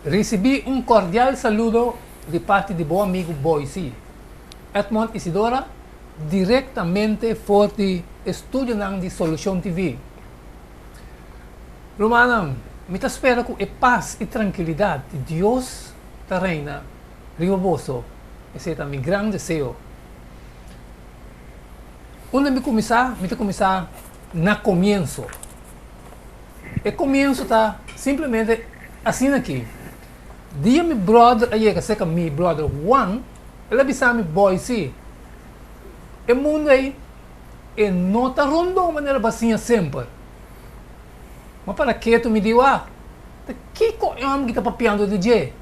Risibí un kordial saludo di parti di bo amigu Boysie, Edmond Isidora, direktamente for di e studionan di Solucion TV. Rumannan, mi ta spera ku e pas i trankilidat di Dios ta reina riba boso. Esei ta mi gran deseo. Unda mi kuminsá? Mi ta kuminsá na komienso. E komienso ta simplemente asina aki, Dia mi bròder a yega serka mi, bròder Juan, el a bisa mi, Boysie, e mundu ei e no ta rondó manera bo a siña semper. Ma para ketu mi di, Wak, ta kiko e hòmber ki ta papiando di dje?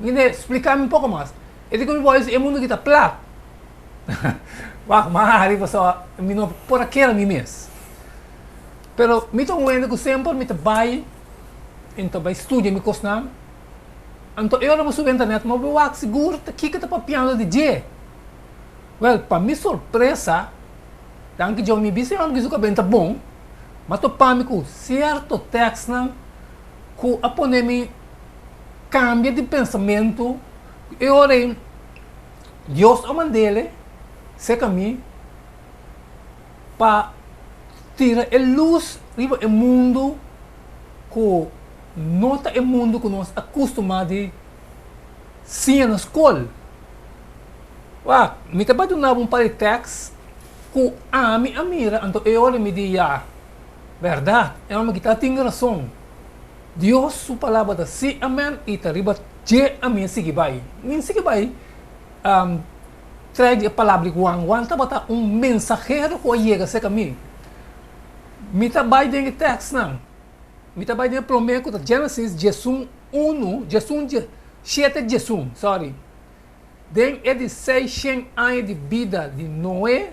Mi di, Splika mi un poko mas. E di ku mi, Boysie, e mundu ki ta plat. Wak, m'a hari pasobra mi no por a kere mi mes. Pero mi ta un hende ku semper mi ta bai i mi ta bai studia mi kosnan. Anto e ora mi subi internet mi a wak sigur ta kiko ta papiando di dje. Wèl, pa mi sorpresa, danki Dios mi bisa e hòmber ki su kabenta bon, m'a topa mi ku sierto tèkstnan ku a pone mi kambia di pensamentu. E ora ei Dios a mand'el serka mi pa tira e lus riba e mundu ku no ta e mundu ku nos a kustumá di siña na skol. Wak, mi ta bai duna bo un par di tèks ku ami a mira, anto e ora mi di, Ya, bèrdat, e hòmber ki ta tin rason. Dios su palabra ta sí, amèn, i ta riba dje ami a sigui bai. Mi a sigui bai trae di e palabra di Juan. Juan tabata un mensahero ku a yega serka mi. Mi ta bai den e tèksnan. Mi ta bai den e promé ku ta Génesis diesun unu, diesun, shete diesun, sòri. Den e di seishen aña di bida di Noe,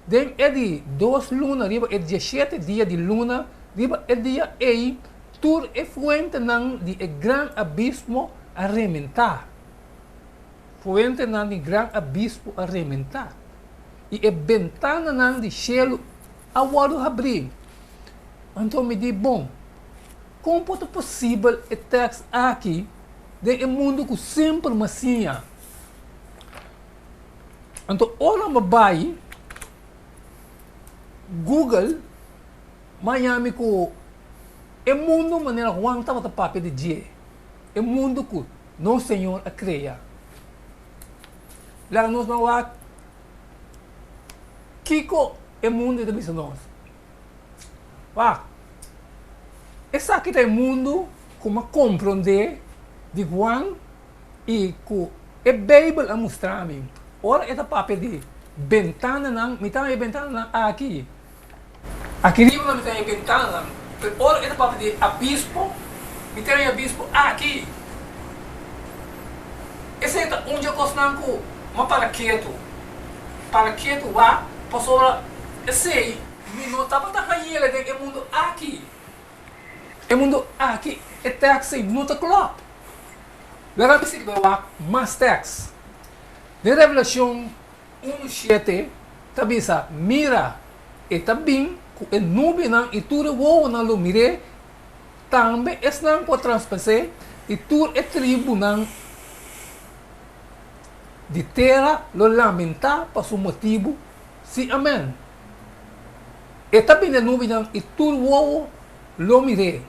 den e di dos luna riba e dieshete dia di luna, riba e dia ei tur e fuentenan di e gran abismo a rementá. Fuentenan di gran abismo a rementá, i e bentananan di shelu a wòrdu habrí. Anto mi di, Bon, kon por ta posibel e tèks aki den e mundu ku semper m'a siña. Anto ora m'a bai Google, m'a haña mi ku e mundu manera Juan tabata papia di dje, e mundu ku nos Señor a krea. Laga nos ban wak kiko e mundu ei ta bisa nos. Wak, esaki ta e mundu ku mi a komprondé di Juan i ku e Beibel a mustra mi. Ora e ta papia di bentananan, mi ta haña e bentananan aki. Aki riba mi ta haña e bentananan. Pero ora e ta papia di abismo, mi ta haña e abismo aki. Esei ta un dje kosnan ku mi a para ketu. Para ketu wak, pasobra esei mi no tabata hañ'el den e mundu aki. E mundu aki e tèks ei no ta klòp. Laga mi sigui wak mas tèks. Den Revelashon unu shete ta bisa, Mira, e ta bin ku e nubianan i tur e wowonan lo mir'é, tambe esnan ku a traspas'é i tur e tribunan di tera lo lamentá pa su motibu. Sí, amèn. E ta bini e nubinan i tur wowo lo mir'é.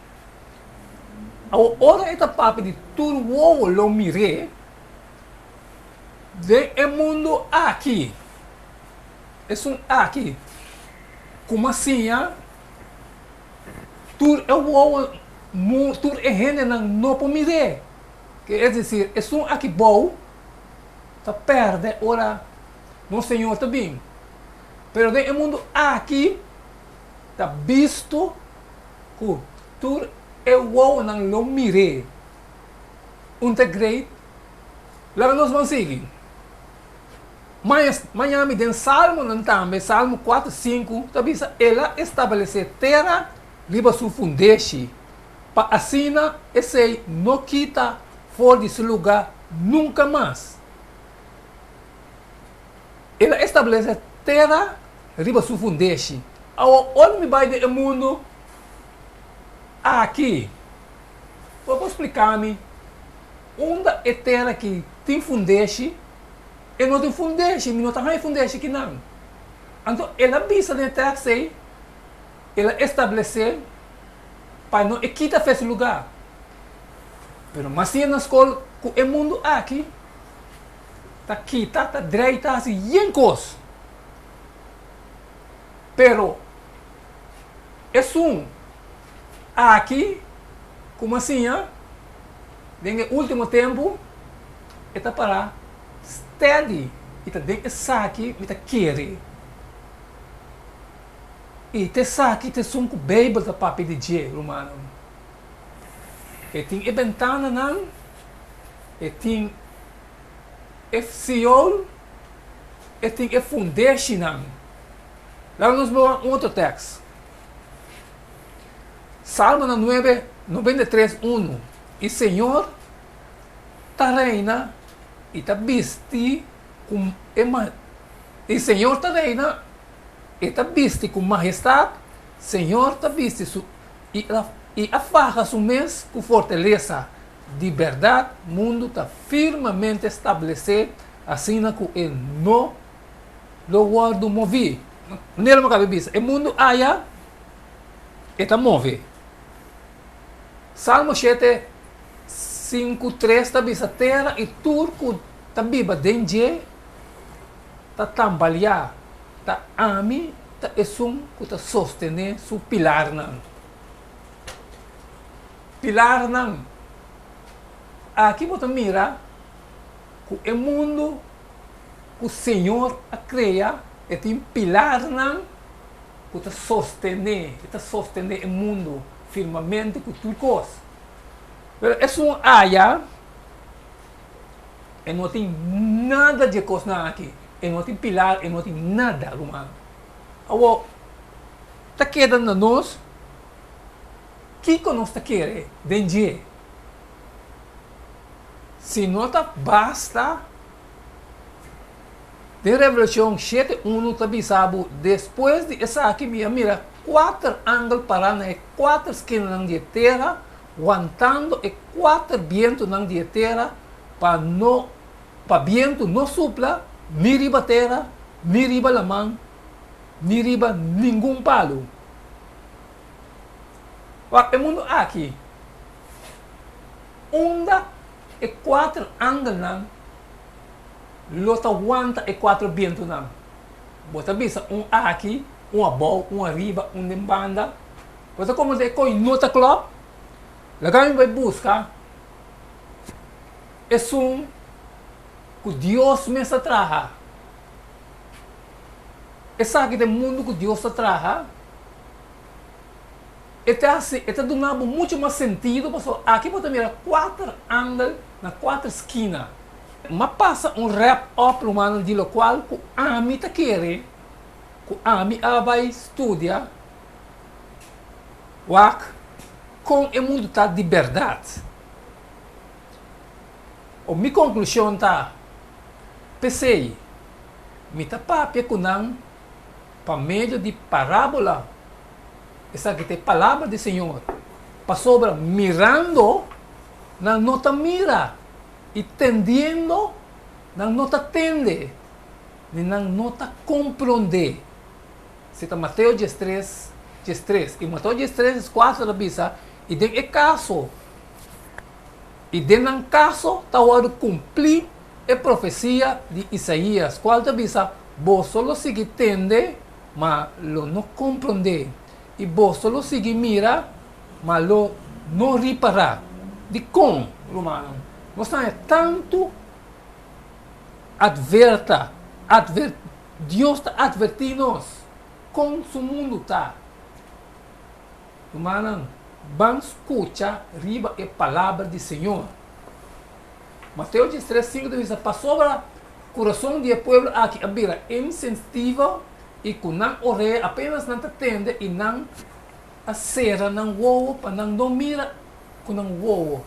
Awor, ora e ta papia di tur wowo lo mir'é, den e mundu aki, esun aki ku m'a siña, tur e wowo, tur e hendenan no por mir'é. Es desir, esun aki bou ta pèrdè ora nos Señor ta bin. Pero den e mundu aki ta bisto. ku tur e wowonan lo mir'é. Un ta great? Laga nos ban sigui. Mañami den Salmonan tambe, Salmo kuater, sinku, ta bisa, El a establesé tera riba su fundeshi, pa asina esei no kita for di su lugá nunka mas. El a establesé tera riba su fundeshi. Awor, ora mi bai den e mundu aki, bo por splika mi unda e tera aki tin fundeshi? E no tin fundeshi, mi no ta haña fundeshi kinan. Anto el a bisa den e tèks ei, el a establesé pa no e kita fe su lugá. Pero mas siña na skol ku e mundu aki ta kita, ta drei, ta hasi yen kos. Pero esun aki ku mas siña den e último tempu e ta pará steady i ta den esaki mi ta kere. I ta esaki ta esun ku Beibel ta papia di dje, rumannan. E tin e bentananan, e tin e Seol, e tin e fundeshinan. Laga nos bo un otro tèks. Salmonan nuebe, 93, unu, I Señor ta reina i ta bisti ku e I Señor ta reina, e ta bisti ku mahestat, Señor ta bisti su i i a faha su mes ku fortalesa. Di bèrdat mundu ta firmemente stablesé asina ku e no lo wòrdu moví. Manera mi a kaba di bisa, e mundu aya e ta move. Salmo shete, sinku, tres ta bisa, Tera i tur ku ta biba den dje ta tambaliá, ta ami ta esun ku ta sostené su pilarnan. Pilarnan. Aki bo ta mira ku e mundu ku Señor a krea e tin pilarnan ku ta sostené, e ta sostené e mundu firmamente ku tur kos. Pero esun aya e no tin nada dje kosnan aki, e no tin pilar, e no tin nada, ruman. Awor, ta keda na nos kiko nos ta kere den dje. Si no ta basta, den Revelashon shete unu ta bisa bo, Despues di esaki mi a mira kuater angel pará na e kuater skinanan di e tera, wantando e kuater bientunan di e tera pa no pa bientu no supla ni riba tera, ni riba laman, ni riba ningun palu. Wak e mundu aki, unda e kuater angelnan lo ta wanta e kuater bientunan? Bo ta bisa un aki, un abou, un ariba, un den banda. Bo ta komprendé e koi no ta klòp? Laga mi bai buska esun ku Dios mes a traha. Esaki ta e mundu ku Dios a traha. E ta hasi, e ta duna bo muchu mas sentido pasobra aki bo ta mira kuater angel na kuater skina. M'a pasa un wrap up rumannan di lokual ku ami ta kere ku ami a bai studia wak kon e mundu ta di bèrdat. O mi konklushon ta, p'esei mi ta papia ku nan pa medio di parábola. Esaki ta e palabra di Señor, pasobra mirando nan no ta mira, i tendiendo nan no ta tende, ni nan no ta komprondé. Si ta Mateo diestres, diestres. I Mateo diestres, dieskuater ta bisa, I den e kaso, i den nan kaso ta wòrdu kumplí e profesia di Isaías, kual ta bisa, Boso lo sigui tende, ma lo no komprondé, i boso lo sigui mira, ma lo no ripará. Dikon, rumannan, nos ta haña tantu atverta, atver, Dios ta atvertí nos kon su mundu ta? Rumannan, ban skucha riba e palabra di Señor. Mateo 13, 5 ta bisa, Pasobra kurason di e pueblo aki a bira insensitivo i ku nan orea apenas nan ta tende i nan a sera nan wowo pa nan no mira ku nan wowo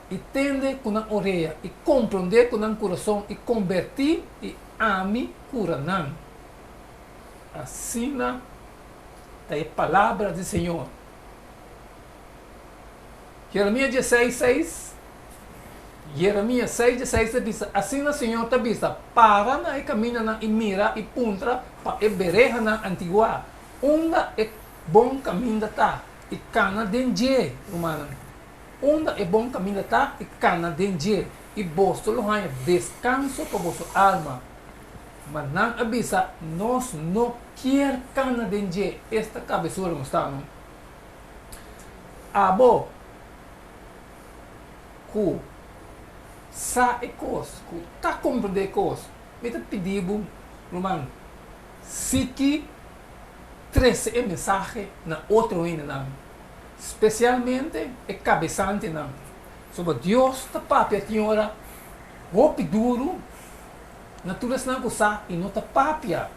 i tende ku nan orea i komprondé ku nan kurason i kombertí i ami kura nan. Asina ta e palabra di Señor. Jeremias dieseis, seis, Jeremias seis, dieseis ta bisa, Asina Señor ta bisa, Para na e kamindanan i mira i puntra pa e berehanan antiguá, unda e bon kaminda ta, i kana den dje, rumannan. Unda e bon kaminda ta, i kana den dje, i boso lo haña deskanso pa boso alma. Ma nan a bisa, Nos no kier kana den dje, esta kabesura nos ta, no? Abo ku sa e kos, ku ta komprendé e kos, mi ta pidi bo, ruman, sigui trese e mensahe na otro hendenan, spesialmente e kabesantenan. Soba Dios ta papia tin ora hopi duru na tur esnan ku sa i no ta papia.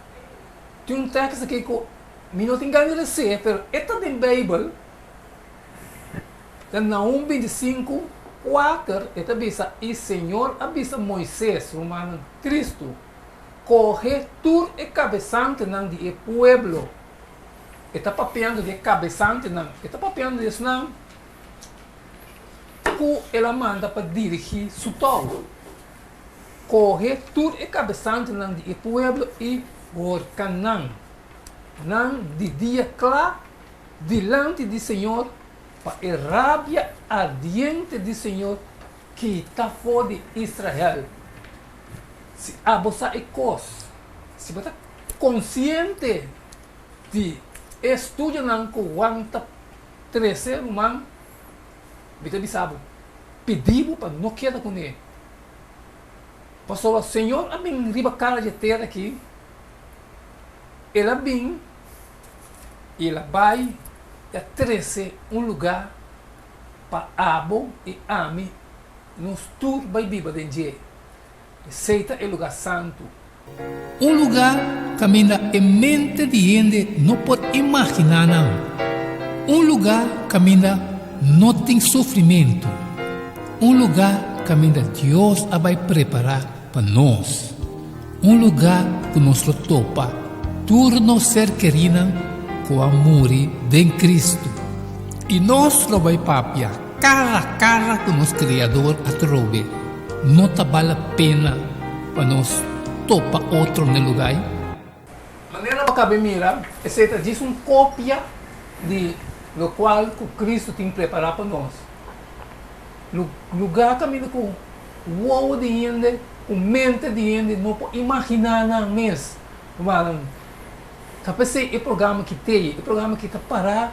Tin un tekst aki ku mi no tin gana di les'é, pero e ta den Beibel, den Nahum 25, 4, e ta bisa, I Señor a bisa Moises, rumannan, Kristu, Kohe tur e kabesantenan di e pueblo. E ta papiando di e kabesantenan, e ta papiando di esnan ku el a manda pa dirigí su tou. Kohe tur e kabesantenan di e pueblo i horka nan, nan di dia kla dilanti di señor, pa e rabia ardiente di señor kita for di Israel. Si abo sa e kos, si bo ta konsiente di e studionan ku Juan ta trese, ruman, mi ta bisa bo, pidi bo pa no keda kuné. Pasobra Señor a bin riba kara dje tera aki, El a bin i El a bai i a trese un lugá pa abo i ami nos tur bai biba den dje. Esei ta e lugá santu. Un lugá kaminda e mente di hende no por imaginá nan. Un lugá kaminda no tin sufrimentu. Un lugá kaminda Dios a bai prepará pa nos. Un lugá ku nos lo topa tur nos ser kerínan ku a muri den Kristu. I nos lo bai papia kara kara ku nos Kreador atrobe. No ta bal la pena pa nos topa otro n'e lugá ei? Manera bo kabe mira, esei ta djis un kopia di lokual ku Kristu tin prepará pa nos. Lugá kaminda ku wowo di hende, ku mente di hende no por imaginá nan mes. Rumannan, ta p'esei e programa ki t'ei, e programa ki ta pará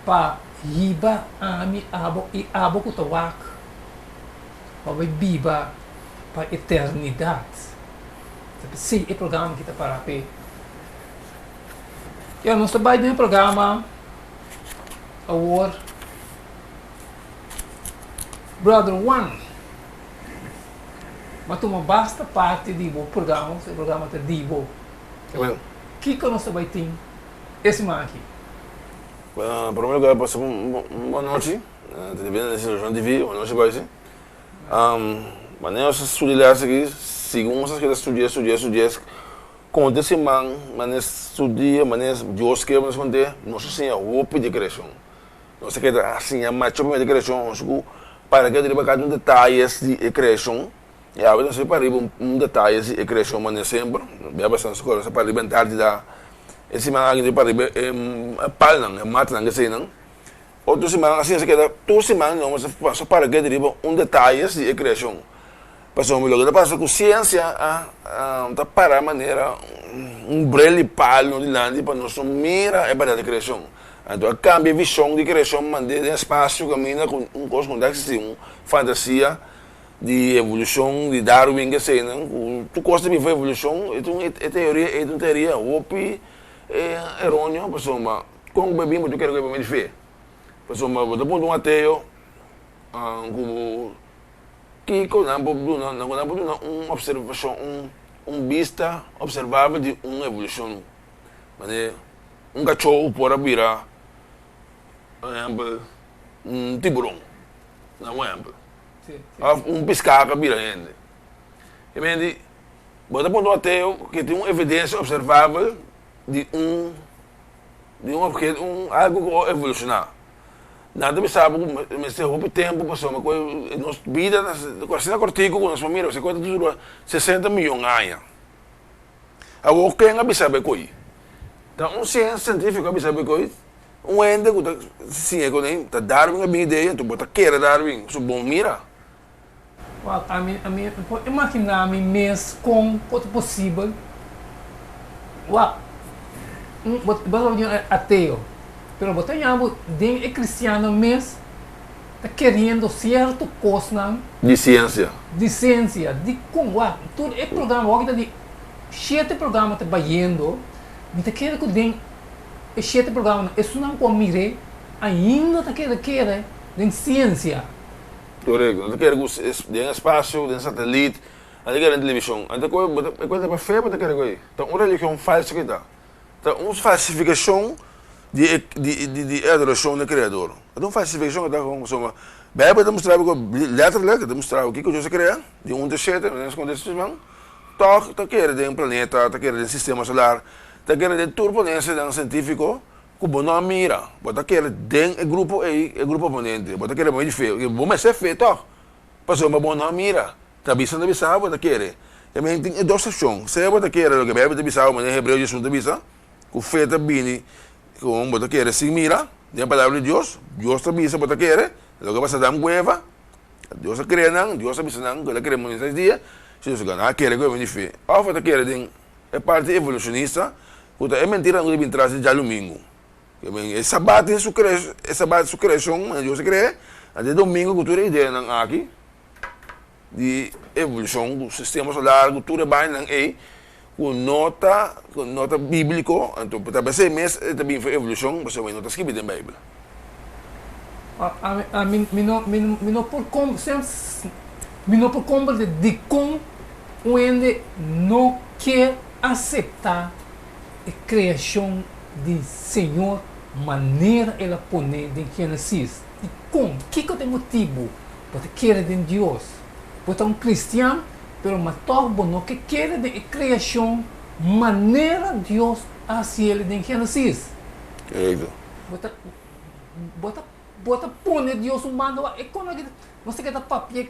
pa hiba ami, abo i abo ku ta wak pa bai biba pa eternidat. Ta p'esei e programa ki ta pará p'e. Ya, nos ta bai den e programa awor. Brother Juan, bo a tuma basta parti di bo programa, e programa ta di bo. Kiko nos ta bai tin e siman aki? Bueno, na prome lugar pasa un bon nochi, ta depende di situacion TV, bon nochi bai si. Manera nos a studia les aki, segun nos a keda studia, studia, studia, konta e siman, manera studia, manera Dios kier pa nos kont'e, nos a siña hopi di creacion. Nos a keda a siña macho pa medio di creacion, nos ku para keda riba kada un detayes di e creacion, y awe nos a para riba un detayes di e creacion manera semper, bia basa nos a para riba Antártida, e siman aki nos a para riba e palnan, e matanan keseinan, otro siman asina nos a keda tur siman nos a para keda riba un detayes di e creacion, pasobra loke ta pasa ku ciencia a ta para manera un bril di palu dilanti pa nos no mira e berdad di creacion. Anto a cambia e vision di creacion mand'é den espacio caminda cu un cos cu no ta existi, un fantasia di evolucion di Darwin eseinan cu tur cos ta bin for evolucion e ta un e teoria ei ta un teoria hopi eroneo pasobra con cu bo a bin bo ta kere cu e bin di fe. Pasobra bo ta puntra un ateo ku bo kiko nan por duna, nan por duna un opservashon, un un bista opservabel di un evolushon. Manera un kachó por a bira, por ehèmpel, un tiburon, na un ehèmpel. Òf un piská ku a bira hende. E mende di, bo ta puntra un ateo ke tin un evidensia opservabel di un di un obheto, un algu ku a evolushoná. Nan ta bisa bo ku mester hopi tempu pasobra ku nos bida ta asina kòrtiku ku nos por mira pasobra ku ta dura sesenta miyon aña. Awor ken a bisa bo e koi? Ta un sientifiko a bisa bo e koi? Un hende ku ta siña kuné ta Darwin a bin idea, anto bo ta kere Darwin su bon mira. Wak, ami, ami por imaginá mi mes kon por ta posibel. Wak, un, bo, bo ta di un ateo, pero bo ta haña bo den e kristiannan mes ta keriendo sierto kosnan. Di siensia. Di siensia. Dikon? Wak, tur e programa, wak ta di shete programa ta bayendo, mi ta kere ku den e shete programanan esunnan ku a mir'é ainda ta kere kere den siensia. Korekto. Nan ta kere ku den espasio, den satelit, nan ta kere den televishon. Nan ta kohe, bo ta, e kos ta pa fe bo ta kere kohe. Ta un religion falso ke ta. Ta un falsifikashon di e di di di e adorashon di e Kreador. Ta un falsifikashon ke ta pasobra Beibel ta mustra bo ku letterlijk e ta mustra bo kiko Dios a krea, di un te shete, nos konta esei man, tòg ta kere den planeta, ta kere den sistema solar, ta kere den tur ponensianan sientífiko ku bo no a mira, bo ta kere den e grupo ei, e grupo oponente, bo ta kere moe di fe, bo mester fe tòg, pasobra bo no a mira, ta bisa ta bisa bo ta kere, e men tin e dos opshon, sea bo ta kere loke Beibel ta bisa bo manera Hebreo diesun ta bisa, ku fe ta bini kon bo ta kere sin mira, den e palabra di Dios, Dios ta bisa bo ta kere, loke a pasa Adam ku Eva, Dios a krea nan, Dios a bisa nan ku el a krea mundu den seis dia, si Dios a gana, a kere ku e bini fe, òf bo ta kere den E parti evolucionista cu ta e mentiranan cu ta bin tras di djalumingu. E sabat den su cre e sabat su creacion manera Dios a crea, anto e domingo cu tur e ideanan aki di evolucion cu sistema solar cu tur e bainanan ey cu no ta cu no ta biblico anto ta besey mes e ta bin for evolucion pasobra e no ta scribi den bijbel. Ami mi no mi no por mi no por comprende dicon Un hende no kier aseptá e kreashon di Señor manera el a pon'é den Génesis. Dikon? Kiko ta e motibu? Bo ta kere den Dios. Bo ta un kristian, pero ma tòg bo no ke kere den e kreashon manera Dios a hasi el den Génesis. Korekto. Bo ta bo ta bo ta pone Dios un banda wak. E kon aki nos ta keda papia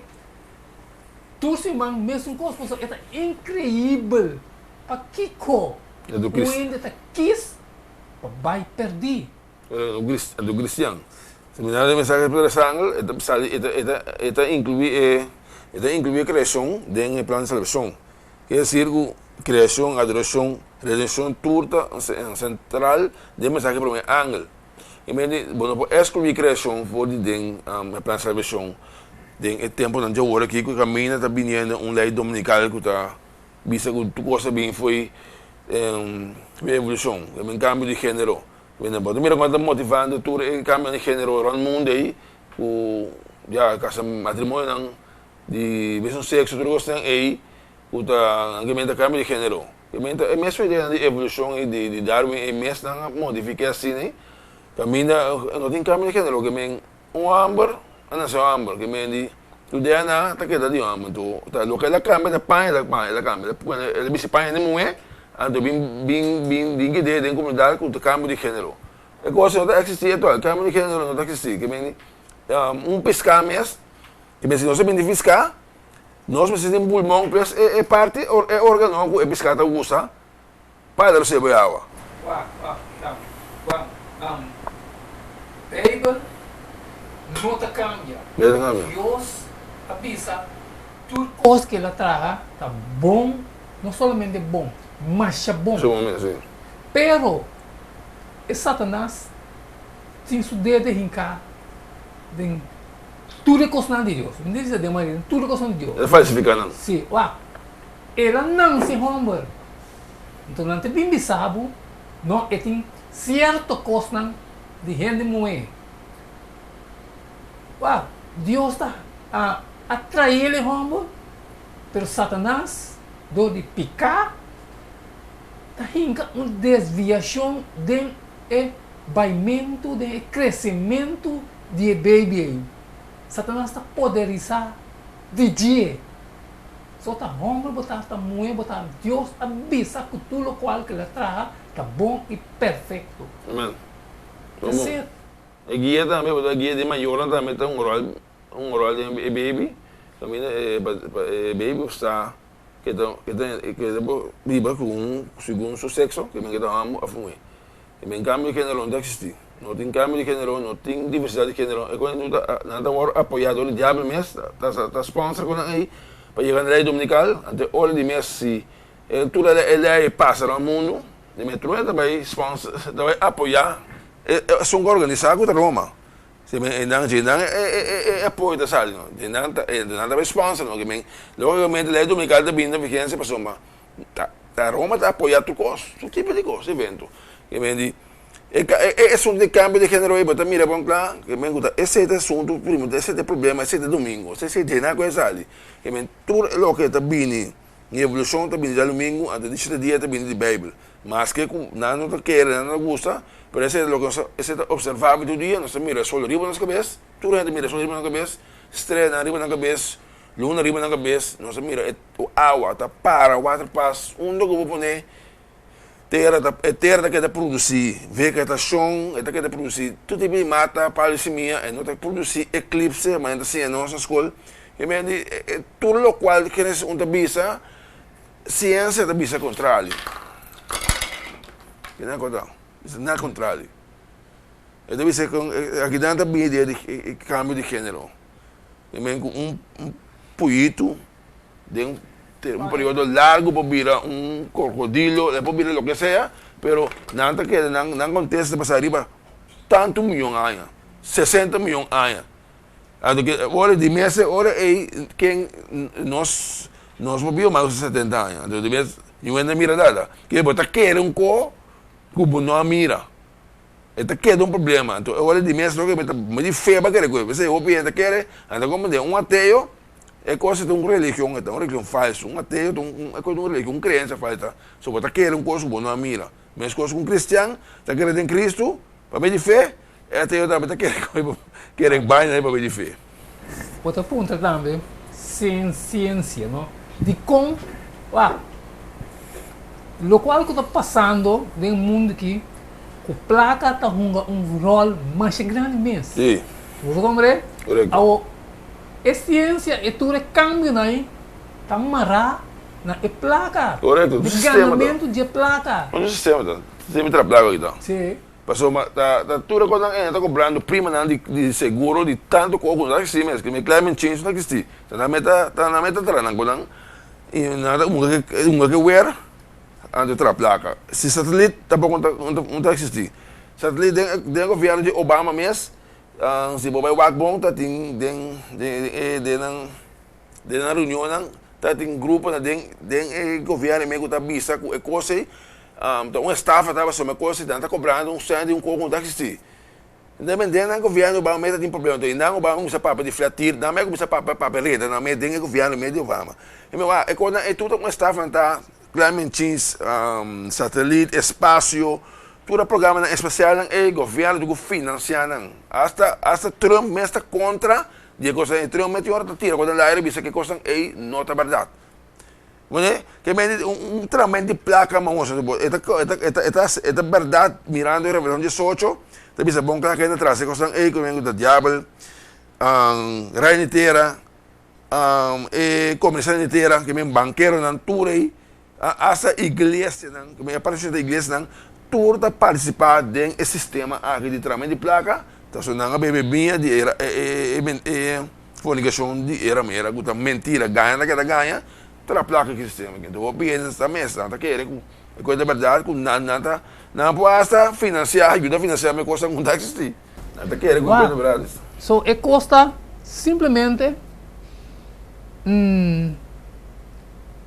Tur siman mesun kos pasobra e ta inkreibel pakiko un hende ta kis pa bai pèrdí. Anto kristian, Seminario di Mensahe di Pedro Sangel e ta sali e ta e ta e ta inkluí e e ta inkluí e kreashon den e plan di salbashon. Ke desir ku kreashon, adorashon, redenshon tur ta sentral den mensahe di promé angel. I mende bo no por eskluí kreashon for di den e plan salbashon den e tempunan dje awor aki ku kaminda ta biniendo un lei dominikal ku ta bisa ku tur kos ta bin fo'i evolushon, ta bin kambio di género. Bo ta mira kon ta motivando tur e kambionan di género rònt mundu ei ku ya kasa matrimonionan di mesun sekso tur e kosnan ei ku ta nan ta kambio di género. E mesmo ideanan di evolushon i di Darwin ei mes nan a modifiká asina ei kaminda no tin kambio di género ke men un hòmber a nase hòmber ke men di su DNA ta keda di hòmber anto ta loke el a kambia ta paña el a paña el a kambia el a bisti paña di muhé anto bin bin bin bin kede den komunidat ku ta kambio di género e kos no ta eksistí ato e kambio di género no ta eksistí ke men di un piská mes ke men si nos a bin di piská. Nos mester tin pulmon plus e parti e organo ku e piská ta usa pa el rosebe awa. Wak, wak, wak, wak, um, Beibel no ta kambia. No ta kambia. Dios a bisa tur kos ku el a traha ta bon, no solamente bon, masha bon. Masha bon, si. Pero e Satanas tin su dede hinká den. Tur e kosnan di Dios. Mi ta bisa den manera, tur e kosnan di Dios. El a falsifiká nan. Sí, wak. El a nanse hòmber. Anto nan ta bin bisa bo, no, e tin sierto kosnan di hende muhé. Wak, Dios ta a atraé e hòmber, pero Satanas, dor di piká, ta hinka un desviashon den e baimentu, den e kresementu di e beibi ei. Satanas ta poderisá di dje. So ta hòmber bo ta, ta muhé bo ta, Dios a bisa ku tur lokual ku el a traha ta bon i perfekto. Amen. That's it. E guia tambe, pasobra e guia di mayornan tambe ta un ròl, un ròl den e baby, kaminda e pa e baby por sa ke ta ke ta ke ta por biba ku un segun su sekso, ke men ke ta hòmber òf muhé. E men kambio di género no ta eksistí. No tin kambio di género, no tin diversidat di género. E kos nan ta nan ta wòrdu apoyá dor di diabel mes, ta ta sponsor ku nan ei pa yega na lei dominikal, anto e ora di mes si e tur e lei pasa rònt mundu, di mes tur ta bai sponsor ta bai apoyá E esun ku organisá ku ta Roma. Si men e nan dje nan e apoyo ta sali no. Dje nan ta e nan ta bai sponsor no. Ke men logikamente lei dominikal ta bini na vigensia pasobra ta ta Roma ta apoyá tur kos, tur tipo di kos, evento. Ke men di e e asuntu di kambio di genero ei bo ta mira bon kla ke men ku ta esei ta asuntu primo esei ta e problema esei ta domingo esei dje nan ku e sali. Ke men tur loke ta bini. Mi evolushon ta bini djalumingu, anto di shete dia ta bini di Beibel. Maske ku nan no ta kere, nan no ta gusta, pero esei ta loke nos ta, esei ta opservabel tur dia, nos ta mira e sol riba nos kabes, tur hende ta mira e sol riba nan kabes, streanan riba nan kabes, luna riba nan kabes, nos ta mira e awa ta para waterpas, unda ku bo pone tera ta, e tera ta keda produsí vegetashon, e ta keda produsí tur tipo di mata, palu di simia, e no ta produsí eklipse, manera ta siña nos na skol. E men di tur lokual Genesis un ta bisa, siensia ta bisa kontrali. Kina ku ta? Bisa na kontrali. E ta bisa kon akinan ta bini idea di kambio di genero. E men ku un puyitu den un periodo largu por bira un krokodilo, e por bira loke sea, pero nan ta keda nan nan kontesta ta pasa riba tantu miyon aña, sesenta miyon aña. Anto ke ora di mes e ora ei ken nos nos por biba mas ku setenta aña. Anto di mes niun hende a mira nada. Ke bo ta kere un ko ku bo no a mira. E ta keda un problema. Anto e ora di mes loke mi ta mi di fe pa kere ku e. P'esei hopi hende ta kere anto komo den un ateo e kos ta un religion e ta un religion falso. Un ateo ta un e kos ta un religion un kreensia falsa. So bo ta kere un kos ku bo no a mira. Meskos ku un kristian ta kere den Kristu pabia di fe. E ateo tambe ta kere koe bo kere baña e papia di fe. Bo ta puntra tambe sin siensia no dikon wak lokual ku ta pasando den mundu aki ku plaka ta hunga un ròl masha grandi mes. Si. Bo ta komprende? Korekto. Awo e siensia e tur e kambionan ei ta mará na e plaka. Korekto. Di ganamentu dje plaka. Un sistema ta. Sistema tra plaka aki ta. Si. Pasobra ta ta tur e kosnan ei nan ta kobrando primanan di di seguro di tantu kos ku no ta eksistí mes, ku climate change no ta eksistí. Ta nan meta ta nan meta traha nan konan i nan ta hunga ke hunga ke wer anto traha plaka. Si satelit tampoko no ta no ta no ta eksistí. Satelit den den e gobièrnu di Obama mes si bo bai wak bon ta tin den den e den nan den nan reunionnan ta tin gruponan den den e gobièrnu mes ku ta bisa ku e kos ei Ta un estafa ta pasobra kos nan ta kobrando un sènt di un kos ku no ta eksistí. Independente nan gobièrnu Obama mes ta tin problema anto nan Obama kuminsá papia di flat earth nan mes kuminsá papia papia reda nan mes den e gobièrnu mes di Obama. I mi wak e kosnan ei tur ta un estafa nan ta climate change, satelit, espasio, tur e programanan espasialnan ei gobièrnu tin ku finansiá nan. Asta asta Trump mes ta kontra di e kosnan ei. Trump mes tin ora ta tira kosnan laire bisa ku e kosnan ei no ta bèrdat. Mane, ke mende un trament di plaka mahoso di bo. E ta e ta e ta e ta e ta bèrdat mirando e Revelashon diesocho ta bisa bon kla kende tras e kosnan ei ku men ku ta diabel, rei di tera, e komersiante di tera, ke men bankeronan tur ei, asta iglesianan, ke men e parti di iglesianan tur ta partisipá den e sistema aki di trament di plaka, pasobra nan a bebe biña di e e e e. Fornicacion di era mera cu ta mentira, gaña ta keda gaña, ta la placa ki sistema aki. Enton hopi hende ta mester, nan ta kere cu e cosa ta berdad cu nan nan ta, nan por hasta financia, yuda financia me cosnan cu no ta existi. Nan ta kere cu e cosa ta berdad. So e cos ta simplemente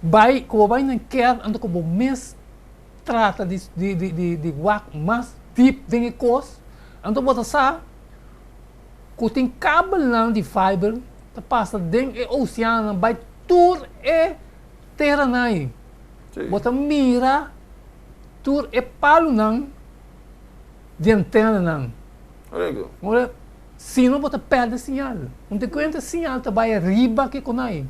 bai, cu bo bai na kerk anto cu bo mes trata di di di wak mas diep den e cos, anto bo ta sa. Ku tin kabelnan di fiber ta pasa den e oceanonan bai tur e teranan ei. Bo ta mira tur e palunan di antenanan. Ora si no bo ta perde siñal. Un te kuenta siñal ta bai ariba ke kon ei.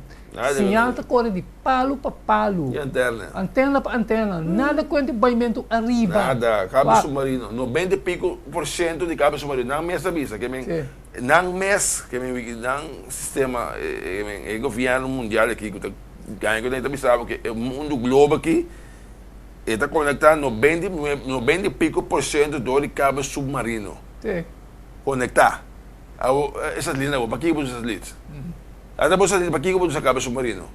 Siñal ta kore di palu pa palu. Di antena. Antena pa antena. Nada kuenta baimentu ariba. Nada. Kabel submarino. Nobenta i piko por shento di kabel submarino. Nan mes ta bisa ke men nan mes ke men nan sistema e gobierno mundial aki ku ta gaña ku ta bisa bo ke e mundu globo aki e ta konekta nobenta i piko por shento dor di kabel submarino. Konektá. Abo e satelit abo pakiko bo usa satelit? Ata bo satelit pakiko bo usa kabel submarino?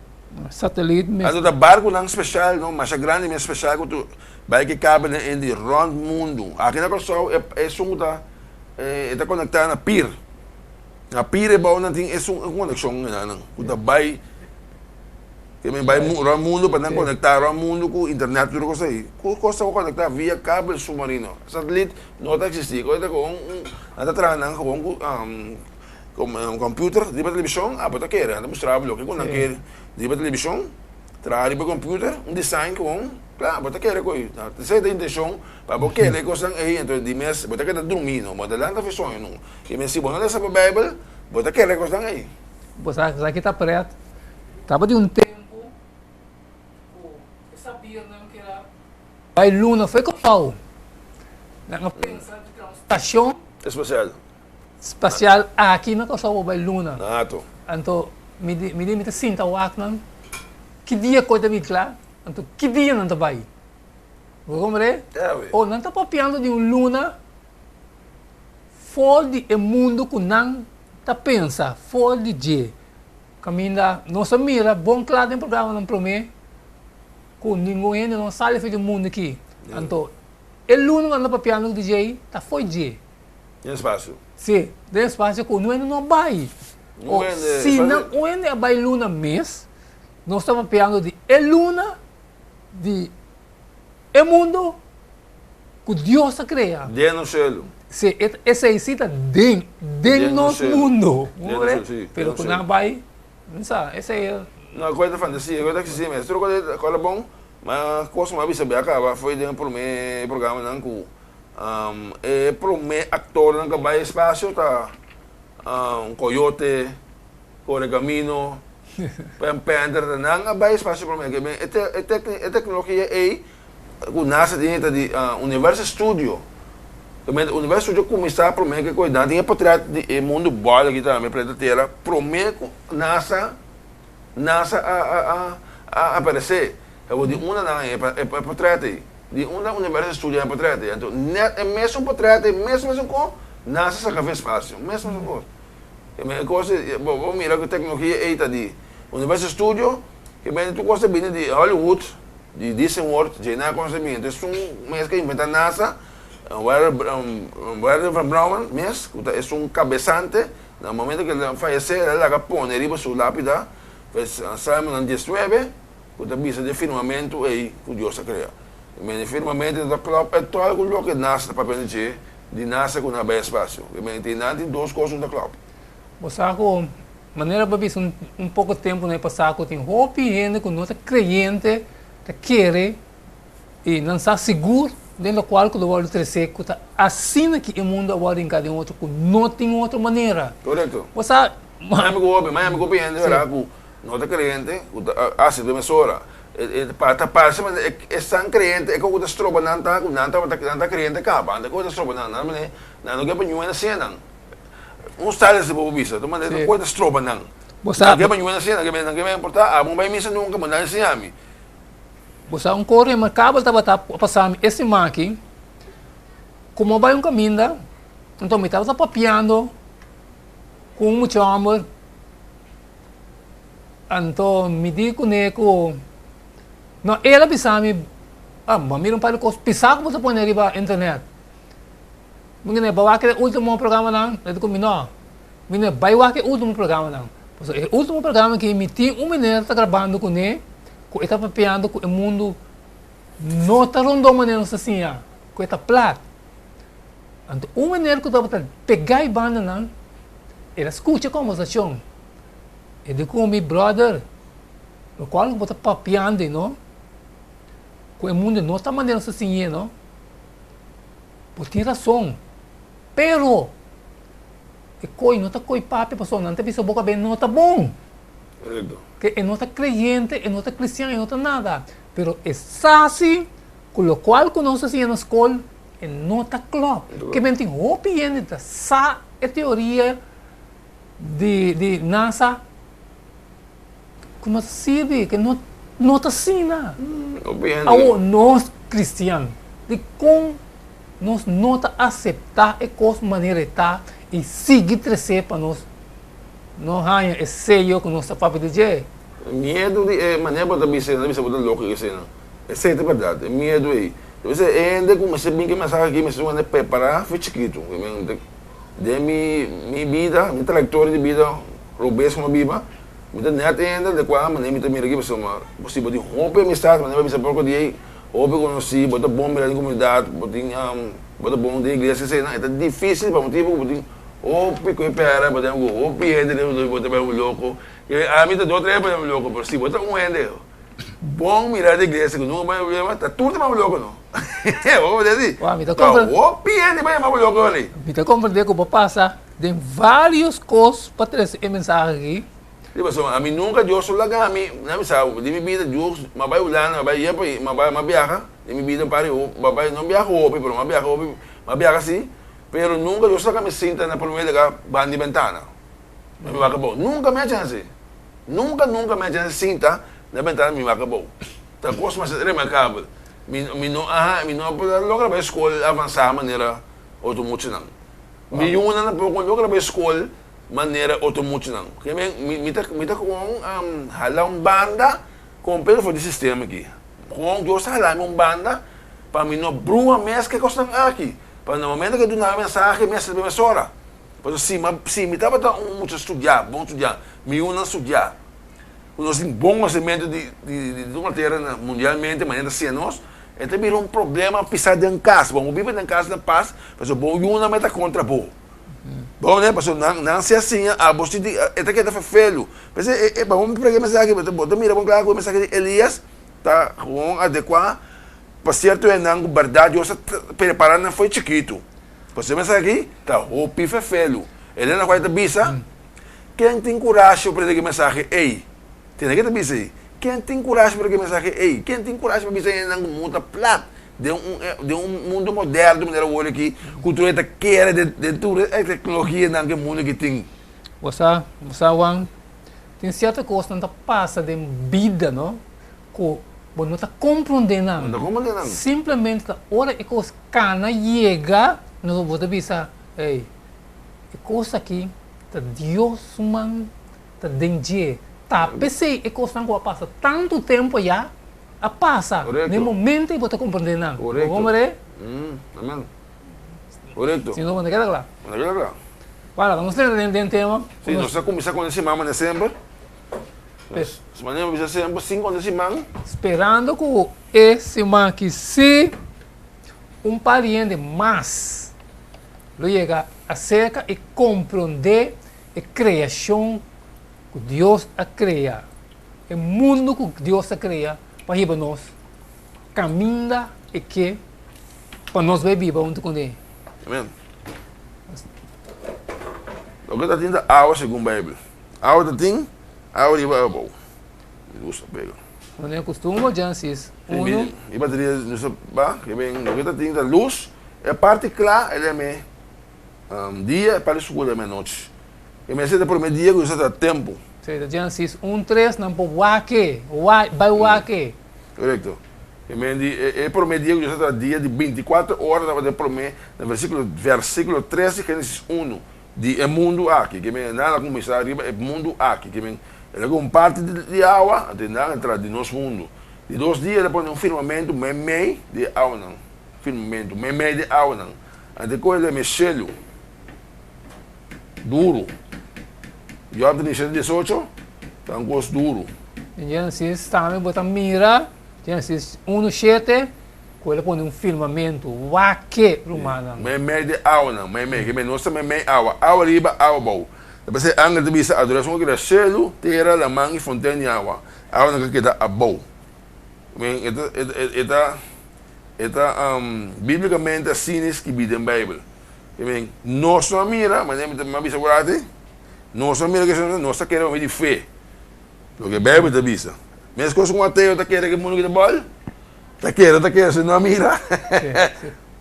Satelit mes. Anto ta barkunan speshal no masha grandi mes speshal ku tu bai ke kabelnan en di rònt mundu. Aki na Kòrsou e esun ku ta e ta konektá na pir. Na pir e bou nan tin esun konekshon nan ku ta bai Ke men bai rònt mundu pa nan konektá rònt mundu ku internet tur kos ei. Tur kos ta konektá via kabel submarino. Satelit no ta eksistí. Kos ta kon un nan ta traha nan gewoon ku computer riba televishon abo ta kere. Nan ta mustra bo loke ku nan kere riba televishon traha riba computer un design gewoon kla bo ta kere ku ei. Esei ta intenshon pa bo kere e kosnan ei enton di mes bo ta keda drumí no bo ta lanta for soño no. I men si bo no lesa bo beibel bo ta kere e kosnan ei. Bo sa ki ta pret. Tabatin un tempu ku e sabirnan keda bai luna fo'i Kòrsou. Nan a pensa di traha un stashon Espasial. spasial aki na Kòrsou pa bai luna. Nato. Anto mi di mi di mi ta sinta wak nan ki dia koi ta bin kla, anto ki dia nan ta bai. Bo komprende? Ya we. O nan ta papiando di un luna for di e mundu ku nan ta pensa, for di dje. Kaminda nos a mira bon kla den programanan promé ku ningun hende no a sali for di mundu aki. Anto e luna ku nan ta papiando ku DJ ta fo'i dje. Den espasio. Si, den espasio ku un hende no a bai. Ningun hende. Si nan un hende a bai luna mes, nos ta papiando di e luna di e mundu ku Dios a krea. Den nos shelu. Si, esei si ta den, den nos mundu. Pero ku nan bai, no sa, esei. No, kos ta fantasia, kos ta eksistí mes. Tur kos ta kòrda bon, ma kos ku mi a bisa bia kaba foi den e promé programanan ku e promé aktornan ku a bai espasio ta Koyote, Korekamino, Pen Penter, nan a bai espasio promé. E teknologia ei Ku NASA tin ta di Universo Studio. Realmente Universo Studio kuminsá promé ku e nan tin e potret di e mundu bòl aki tambe, planeta Tera, promé ku NASA NASA a a a a aparesé. Awor di unda nan haña e potret ei? Di unda Universo Studio haña e potret ei? Anto nèt e mesun potret ei, mes mesun kos, NASA saka for espasio, mes mesun kos. E kos ei, bo bo mira ku teknologia ei ta di Universo Studio, realmente tur kos ta bini di Hollywood. Di Disney World dje nan a konosé bien. Entonces esun mes ke inventá NASA, Werner von Braun mes, ku ta esun kabesante, na momento ku el a fayesé el a laga pone riba su lápida pues Salmonan diesnuebe ku ta bisa di e firmamentu ei ku Dios a krea. I men e firmamentu ta klòp e tòl ku loke NASA ta papia di dje, di NASA ku nan a bai espasio. I men tin nan tin dos kos ku ta klòp. Bo sa ku Manera bo a bisa un poko tempu na e pasá ku tin hopi hende ku no ta kreyente ta kere i nan sa sigur den lokual ku lo wòrdu tresé ku ta asina ki e mundu a wòrdu hinká den otro ku no tin otro manera. Korekto. Bo sa. Miami ku hopi, Miami ku hopi hende wèrdad ku no ta kreyente ku ta hasi den mesora. Ta parse manera esnan kreyente e ku ta stroba nan ta ku nan tabata nan ta kreyente kaba anto e ku ta stroba nan nan manera nan no ke pa ñuena siña nan. Un style si bo bisa, ta manera ku ta stroba nan. Bo sa. Nan ke pa ñuena siña, nan ke pa importá, abo bai misa nunka, bo nan siña mi. Bo sa un kos remarkabel tabata a pasa mi e siman aki, ku mi a bai un kaminda, anto mi tabata papiando ku un mucha hòmber, anto mi di kuné ku, no, el a bisa mi, ah, bo a mira un par di kos pisá ku bo ta pone riba internet. Mi kende bai wak e ultimo programanan, el di ku mi no. Mi kende bai wak e ultimo programanan. Pasobra e ultimo programa aki mi tin un meneer ta grabando kuné ku e ta papiando ku e mundu no ta rondó manera nos ta siña, ku e ta plat. Anto un meneer ku tabata pegá e bandanan. El a skucha e kombersashon. E di ku mi, Bròder, lokual ku bo ta papiando ei no, ku e mundu no ta manera nos ta siñ'é no. Bo tin rason. Pero, e koi no ta koi papia pasobra nan ta bisa bo kab'é no ta bon. Ke e no ta kreyente, e no ta kristian, e no ta nada. Pero e sa si ku lokual ku nos ta siña na skol e no ta klòp. Ke men tin hopi hende ta sa e teoria di di NASA ku no ta sirbi, ke no no ta asina. Awor nos kristian dikon nos no ta aseptá e kos manera e ta i sigui tres'é pa nos no haña e seyo ku nos ta papia di dje? Miedu di e manera bo ta bisa, nan ta bisa bo ta loko i esei nan. Esei ta bèrdat, e miedu ei. Ta bisa e hende ku mester bin ku e mensahe aki mester wende prepará for chikitu. Den mi mi bida, mi trayektoria di bida robes ku mi a biba, mi ta nèt e hende di kua manera mi ta mira aki pasobra si bo tin hopi amistat manera bo a bisa poko di ei, hopi konosí, bo ta bon mira den komunidat, bo tin bo ta bon den iglesia esei nan, e ta difísil pa motibu ku bo tin hopi ku e pèra, bo tin ku hopi hende bo ta bai un loko. Ami ta do tres pa bai un loko, pero si bo ta un hende bon mira di iglesia ku nunka bai problema, ta tur ta bai un loko no. Bo por di? Wou, mi ta kompre. Ta hopi hende bai yama bo loko ali. Mi ta komprende ku bo pasa den varios kos pa trese e mensahe aki. Si, pasobra ami nunka Dios lo laga mi, na mi sa, den mi bida Dios, mi a bai Hulanda, mi a bai yepa, mi a bai, mi a biaha, den mi bida un par di, mi a bai, no biaha hopi, pero mi a biaha hopi, mi a biaha si, pero nunka Dios laga mi sinta na prome lugar banda di bentana. Mi wak abou. Nunka mi a chance. Nunka, nunka mi a chance sinta na bentana mi wak abou. Ta kos mas remarkabel. Mi, mi no a, mi no a por a logra bai skol avansá manera otro muchanan. Mi yunan tampoco a logra bai skol manera otro muchanan. Ke men, mi, mi ta, mi ta kon hala un banda kompleto for di sistema aki. Kon Dios ta hala mi un banda pa mi no brua mes ke kosnan aki. Pa na momento ke duna mi mensahe mi a sirbi mesora. Pasobra si mi, si mi tabata un mucha studiá, bon studiá, mi yunan studiá, ku nos tin bon konosementu di, di, di tur materia na mundialmente, manera ta siña nos, e ta bira un problema pisá den kas. Bo no biba den kas na pas, pasobra bo yunan mester ta kontra bo. Bo ne? Pasobra nan, nan si a siña, abo si di, e ta keda ferfelu. P'esei e, e, pa bo prega e mensahe, bo ta, bo ta mira bon kla ku e mensahe di Elias ta gewoon adekuá pa sierto hendenan ku bèrdat Dios a prepará nan for chikitu. Pasobra e mensahe aki ta hopi ferfelu. Elena White ta bisa, Ken tin kurashi pa prediká e mensahe ei? Tende ke ta bisa ei? Ken tin kurashi pa prediká e mensahe ei? Ken tin kurashi pa bisa hendenan ku mundu ta plat den un den un mundu moderno manera awor aki ku tur e ta kere den den tur e teknologianan ku e mundu aki tin? Bo sa, bo sa Juan, tin sierto kosnan ta pasa den bida no, ku bo no ta komprondé nan. No ta komprondé nan. Simplemente ta ora e kos kana yega, no bo ta bisa, ey, e kos aki ta Dios su man ta den dje. Ta p'esei e kosnan ku a pasa tantu tempu ayá a pasa. Korekto. Na e momento ei bo ta komprondé nan. Korekto. Bo komprondé? Amen. Korekto. Si no, bo no keda kla. Bo no keda kla. Wala, nos ta entra den tema. Si, nos ta kuminsá ku e siman manera semper. Manera mi bisa semper, sinku ora siman. Sperando ku e siman aki si un par di hende mas lo yega aserka i komprondé e kreashon ku Dios a krea, e mundu ku Dios a krea pa hiba nos kaminda e ke pa nos bai biba huntu kuné. Amen. Loke ta tin ta awa segun Beibel. Awa ta tin, awa riba awa abou. Mi lus a pega. Manera kustumber, Genesis unu. Mi bateria lus a ba, ke men loke ta tin ta lus, e parti kla el yam'é dia, e parti skur el yam'é anochi. E mester ta promé dia ku Dios a traha tempu. Sí, ta Genesis un tres nan por wak-e, bai wak-e. Korekto. E men di e promé dia ku Dios a traha dia di binti kuater ora tabata e promé na versíkulo versíkulo tres di Genesis unu. Di e mundu aki, ke men nan a kuminsá riba e mundu aki, ke men el a kohe un parti di awa, anto nan a entra di nos mundu. Di dos dia el a pone un firmamentu meimei di e awanan, firmamentu meimei di e awanan, anto e kohe el a mei shelu duru. Jòb 37, 18, ta un kos duru. Den Genesis tambe bo ta mira, Genesis unu, shete, Ku el a pone un firmamentu, wak-e, rumannan. Meimei di awanan, meimei, ke men nos ta meimei awa, awa riba, awa abou. Despues e angel ta bisa, Adorá esun ku krea shelu, tera, laman i fonten di awa. Awanan ka keda abou. Men, e ta, e ta, e ta, e ta bíblikamente asina skibí den Beibel. Men, nos no a mira, manera mi ta mi a bisa por ati, nos no a mira ke nos ta kere pa medio di fe. Loke Beibel ta bisa. Meskos ku un ateo ta kere ku e mundu kita bòl, ta kere, ta kere, si no a mira.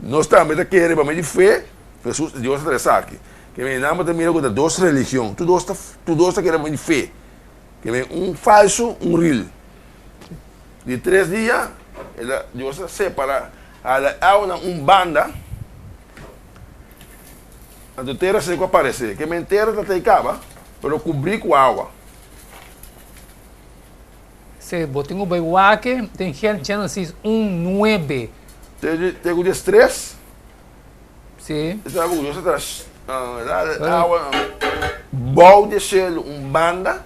Nos tambe ta kere pa medio di fe, Hesus, Dios a trae esaki. Ke men nan bo ta mira ku ta dos religion, tur dos ta, tur dos ta kere pa medio di fe. Ke men un falsu, un ril. Di tres dia, el a, Dios a separa, hala awa na un banda, anto tera seku a parese. Ke men tera ta tei kaba, pero kubrí ku awa. Se bo tin ku bai wak den Genesis un nuebe. Te ku diestres. Si. E ta ku Dios a traha awa bou di e shelu un banda,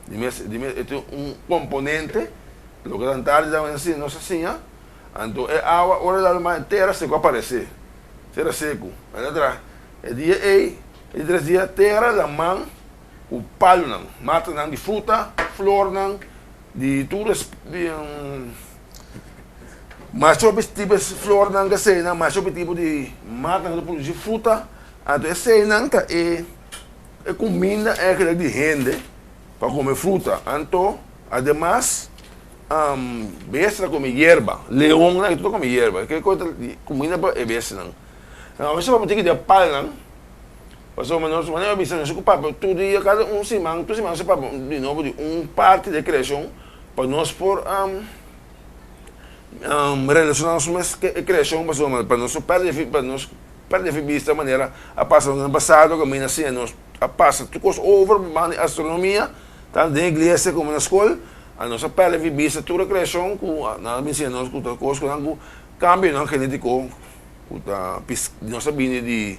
di mes di mes e tin un komponente, loke ta tardi ta asina nos a siña, anto e awa ora dal mas tera seku a paresé, tera seku. El a traha e dia ei, e di tres dia tera laman ku palunan, matanan di fruta, flornan, di tur di Masha hopi tipo e flornan ku eseinan, masha hopi tipo di matanan ku ta produsi fruta, anto eseinan ta e e kuminda eigenlijk di hende pa kome fruta. Anto ademas bestia ta kome yerba, leonnan tur ta kome yerba, ke kos ta kuminda pa e bestianan. Awor bo tin ki di e palnan, pasobra nos manera bo bisa nos ku papia tur dia kada un siman, tur siman nos ta papia di nobo di un parti di e kreashon pa nos por Relaciona nos mes cu e creacion pasobra pa nos no perde pa nos perde fi bista manera a pasa den pasado caminda asina nos a pasa tur cos over pa banda di astronomia tanto den iglesia como na scol a nos a perde fi bista tur e creacion cu nan a bin siña nos cu ta cos cu nan cu cambionan genetico cu ta nos a bini di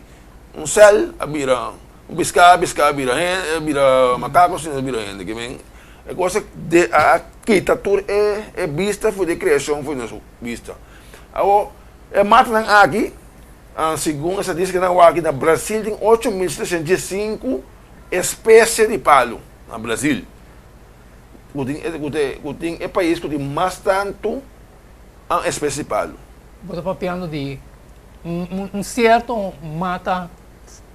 un cel a bira un pisca pisca a bira hende a bira macaco asina a bira hende kimen E kos de a kita tur e e bista for di e kreashon for di nos bista. Awor, e matanan aki, segun e statistikanan awor aki na Brasil tin 8705 espesie di palu na Brasil. Ku tin ku ta ku tin e pais ku tin mas tantu espesie di palu. Bo ta papiando di un un sierto mata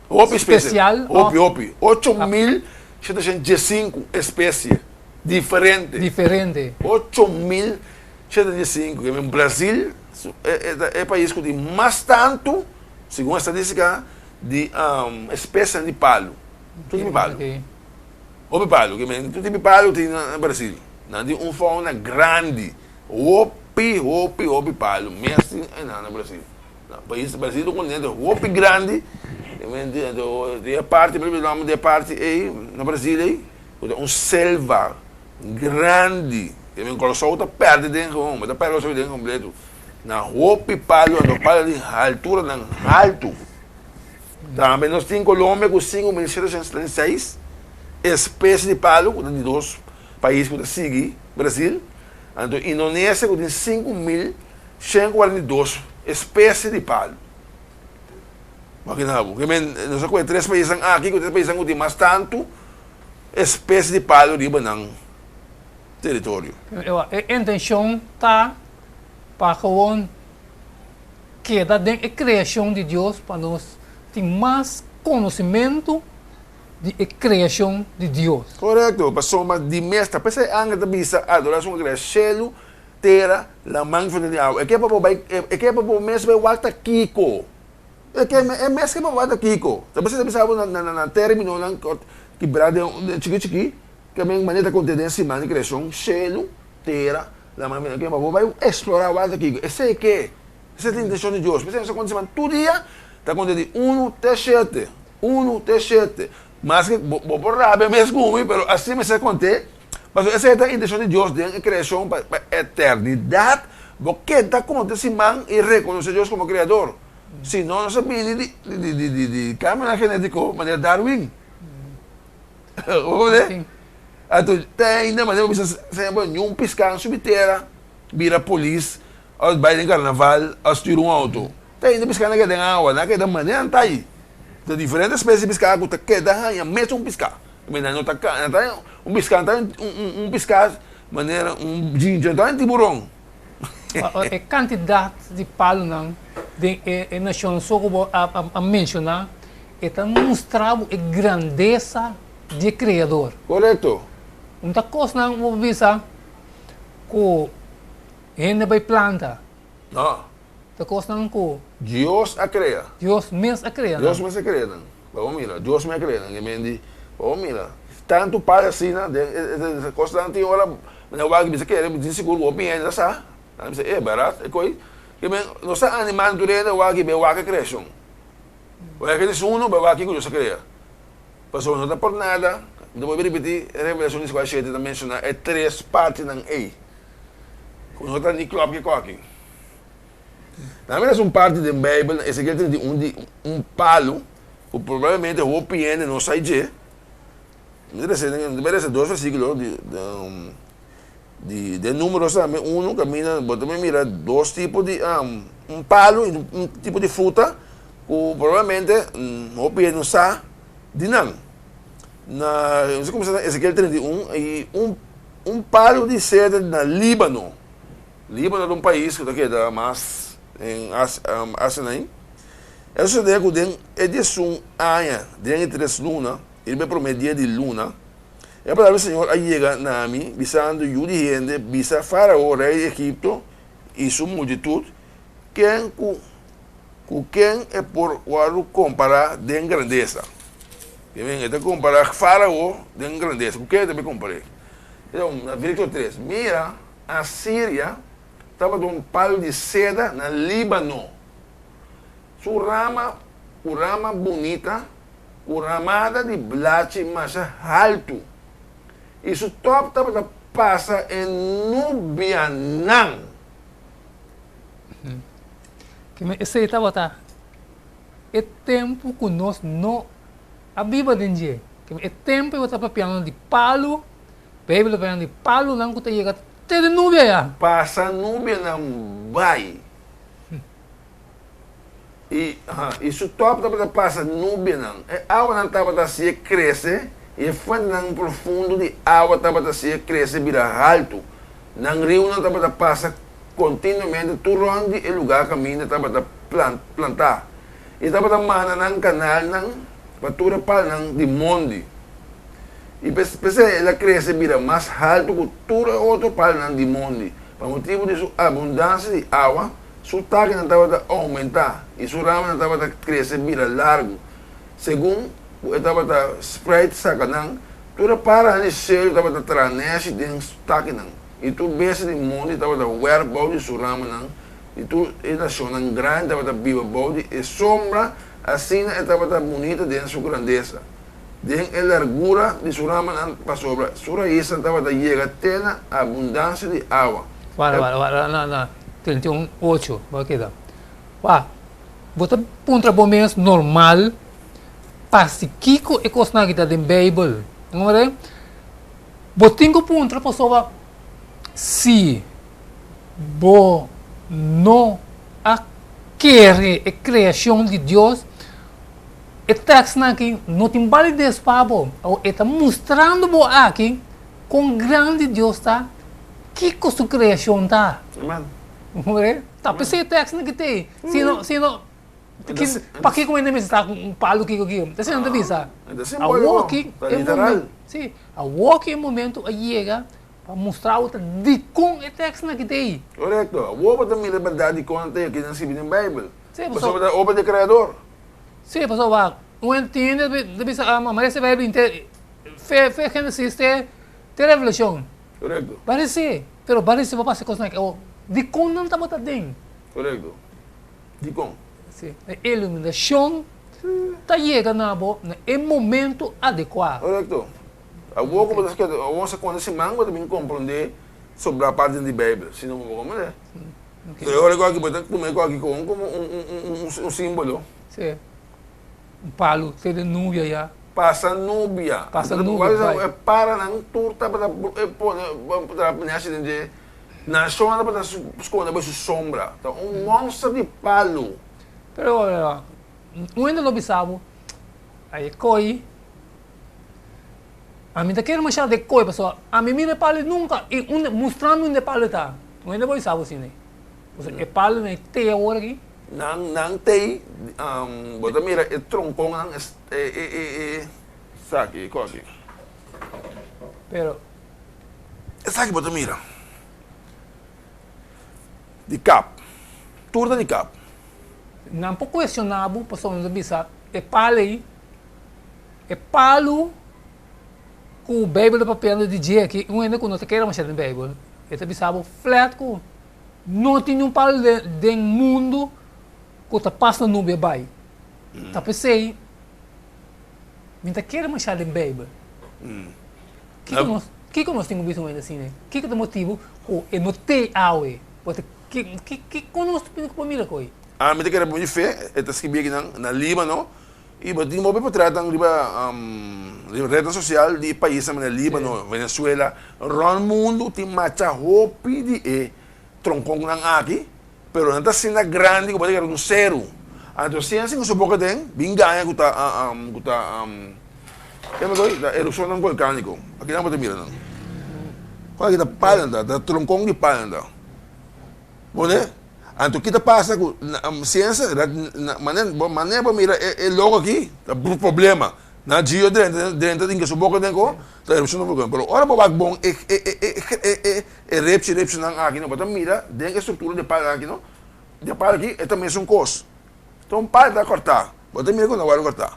Hopi espesie. Spesial of. Hopi, hopi. 8715 espesie diferente. Diferente. 8715. Ke men Brazil e ta e pais ku tin mas tantu, segun estadistika, di espesienan di palu. Tur tipo di palu. Hopi palu. Ke men tur tipo di palu tin na Brazil. Nan tin un fauna grandi. Hopi, hopi, hopi palu mes tin na Brazil. Na pais Brasil ta un continente hopi grandi, di e parti por ejemplo di e parti ei na Brasil ei ku ta un selva grandi, Kòrsou ta pèrdè den gewoon, bo ta pèrdè Kòrsou den kompleto. Na hopi palu anto palu di alturanan haltu. Tambe nos tin Colombia ku 5776 espesie di palu ku ta di dos pais ku ta sigui Brasil, anto Indonesia ku tin 5142 espesie di palu. Makina bo. Ke men, nos a kohe tres paisnan aki, ku tres paisnan ku tin mas tantu espesie di palu riba nan teritorio. Ewa, e intenshon ta pa gewoon keda den e kreashon di Dios pa nos tin mas konosimentu di e kreashon di Dios. Korekto, pasobra di mes ta p'esei angel ta bisa adorá esun ku a krea shelu Tera, laman fuente di awa. E ke pa bo bai, e ke pa bo mes bai wak ta kiko. E ke, e mes ke pa bo wak ta kiko. Ta bisa ta bisa bo na na na terminonan kibrá den den chiki chiki, ke men manera ta konte den siman di kreashon, shelu, tera, laman fuente, ke pa bo bai eksplorá wak ta kiko. Esei ke, esei ta intenshon di Dios. P'esei nos ta konta siman tur dia ta konta di unu te shete, unu te shete. Maske bo bo por rabia mes ku mi, pero asina mester kont'é. Pasobra esei ta intencion di Dios den e creacion pa eternidad. Bo keda conta siman y reconoce Dios como Creador. Si no, nos a bini di di di di di cambionan genetico manera Darwin. Bo comprende? Anto te ainda manera bo bisa semper niun pisca no subi tera bira polis of bai den carnaval of stuur un auto. Te ainda pisca nan keda den awa, nan keda manera nan ta ahi. Ta diferente especie di piská ku ta keda haña mesun piská. Nan no ta nan ta un piská no ta un piská manera un djincho, no ta un tiburon. E kantidat di palunan den e nashon so ku bo a menshoná e ta mustra bo e grandesa di e Kreador. Korekto. Un ta kosnan ku bo bisa ku hende bai planta. No. Ta kosnan ku. Dios a krea. Dios mes a krea nan. Dios mes a krea nan. Bo a mira, Dios mes a krea nan. E men di, bo a mira, tantu pal asina den e kosnan tin ora nan wak bisa kere, mi tin sigur ku hopi hende ta sa. Nan bisa, e bèrdat e koi. Ke men, nos ta animá tur hende wak i bai wak e kreashon. Wak e esun, bai wak kiko Dios a krea. Pasobra no ta por nada, mi ta bolbe ripití, Revelashon dieskuater shete ta menshoná e tres partinan ei, ku no ta ni klòp ki kòki. Nan mira un parti den Bijbel, na Ezekiel 31, di un palu ku probablemente hopi hende no sa dje. Mi ta lesa, mi ta lesa dos versíkulo di, di, den Números tambe unu kaminda bo ta mira dos tipo di un palu i un tipo di fruta ku probablemente hopi hende no sa di nan. Na, nos a kuminsá na Ezekiel 31, i un, un palu di seder na Líbano. Líbano ta un pais ku ta keda mas den Asia nan. E sosodé ku den e diesun aña, den e tres luna, i riba e promé dia di luna, e palabra di Señor a yega na mi, bisando, Yu di hende, bisa Fárao, rei di Egipto, i su multitut, ken ku ku ken e por wòrdu kompará den grandesa. E ta kompará Fárao den grandesa. Ku ken e ta bin kompar'é? Na versíkulo tres, Mira! Asiria tabata un palu di seda na Líbano. Su rama ku rama bunita, ku ramada di blachi masha haltu, i su tòp tabata pasa e nubianan. Kimen esei tabata e tempu ku nos no a biba den dje. Kimen e tempu ei bo ta papiando di palu. Beibel ta papia di palunan ku ta yega te den nubia ya. Pasa nubianan bai. I, i su tòp tabata pasa nubianan. E awanan tabata hasié krese, i e fuentenan profundo di awa tabata hasié krese bira haltu. Nan riunan tabata pasa kontinuamente tur rònt di e lugá kaminda tabata plantá, i tabata manda nan kanalnan pa tur e palunan di mondi. I p'esei el a krese bira mas haltu ku tur e otro palunan di mondi. Pa motibu di su abundansia di awa, su takinan tabata oumentá i su ramanan tabata krese bira largu. Segun ku e tabata spreit saka nan, tur e paranan di shelu tabata traha nèshi den su takinan, i tur bestia di mondi tabata wèrp bou di su ramanan, i tur e nashonnan grandi tabata biba bou di e sombra, asina e tabata bunita den su grandesa. Den e largura di su ramanan, pasobra su raisnan tabata yega te na abundansia di awa. Wara, wara, wara, na, na 31, ocho, bo a keda. Wak, bo ta puntra bo mes normal pasi kiko e kosnan aki ta den Beibel. Bo mira? Bo tin ku puntra pasobra si bo no a kere e kreashon di Dios, E tekstnan aki no tin balides pa bo. Awor e ta mustrando bo aki kon grandi Dios ta, kiko su kreashon ta. Amen. Mire, ta p'esei e tekstnan aki t'ei. Si no, si no, pakiko hende mester ta ku un palu kiko kiko? Esei nan ta bisa. Awor aki e momento, si, awor aki e momento a yega pa mustra bo ta dikon e tekstnan aki t'ei. Korekto. Awor bo ta mira e bèrdat dikon nan ta aki nan skirbi den Beibel. Pasobra ta obra di e Kreador. Sí, pasobra un hende tin hende ta bisa ah ma ese Bijbel henter fe fe Genesis te te Revelacion. Korekto. Parece, pero parece bo pasa kosnan aki awor dikon nan tabata den? Korekto. Dikon? Sí, e iluminacion ta yega na bo na e momento adekuá. Korekto. Awor ku bo ta skirbi, awor sa konta siman bo ta bin komprondé sobrá parti di Bijbel, si no bo por komprondé. E ora ku aki bo ta kume ku aki kon komo un simbolo. Sí. Un palu te den nubia ya. Pasa nubia. Pasa nubia bai. E paranan tur tabata pone nèshi den dje. Nashonnan tabata skonde bai su sombra. Ta un monster di palu. Pero un hende lo bisa bo. Ai e koi, ami ta kere masha de koi pasobra ami mira e palu nunka i unda mustra mi unda e palu ta. Un hende por bisa bo asina. Pasobra e palu nan e te awor aki. Nan nan tei bo ta mira e tronkonnan e e e e esaki e kos aki. Pero. Esaki bo ta mira. Di kap. Tur ta di kap. Nan por cuestiona bo pasobra nan ta bisa e palu ei, e palu cu Bijbel ta papiando di dje aki, un hende cu no ta kere masha den Bijbel, e ta bisa bo flat cu no tin niun palu den mundo cu ta pas na nubia bai. Ta p'esei mi ta kere masha den Bijbel. Kiko nos, kiko nos tin ku bisa un hende asina? Kiko ta motibu ku e no tei awe? Bo ta, ki, ki, ki, kon nos tin ku por mira ku ei? Ami ta kere pone fe, e ta skibi akinan na Líbano, i bo tin hopi potretnan riba riba retnan sosial di e paisnan manera Líbano, Venezuela, rònt mundu tin macha hopi di e tronkonnan aki, pero nan ta asina grandi ku bo ta kere un seru. Anto siensia ku su boka den bin gaña ku ta ku ta Kende koe ta erupshonnan volkániko. Akinan bo ta mira nan. Kon aki ta pala nan ta, ta tronkon di pala nan ta. Bo ne? Anto ki ta pasa ku siensia manera bo mira e logo aki ta problema. Nan gio drenta drenta tin ke su boka den ko ta erupshonnan volkániko. Pero ora bo wak bon e e e repchi repchinan aki no bo ta mira den e struktura di e pala aki no di e pala aki e ta mesun kos. Ta un pala ta kòrtá. Bo ta mira ku nan wòrdu kòrtá.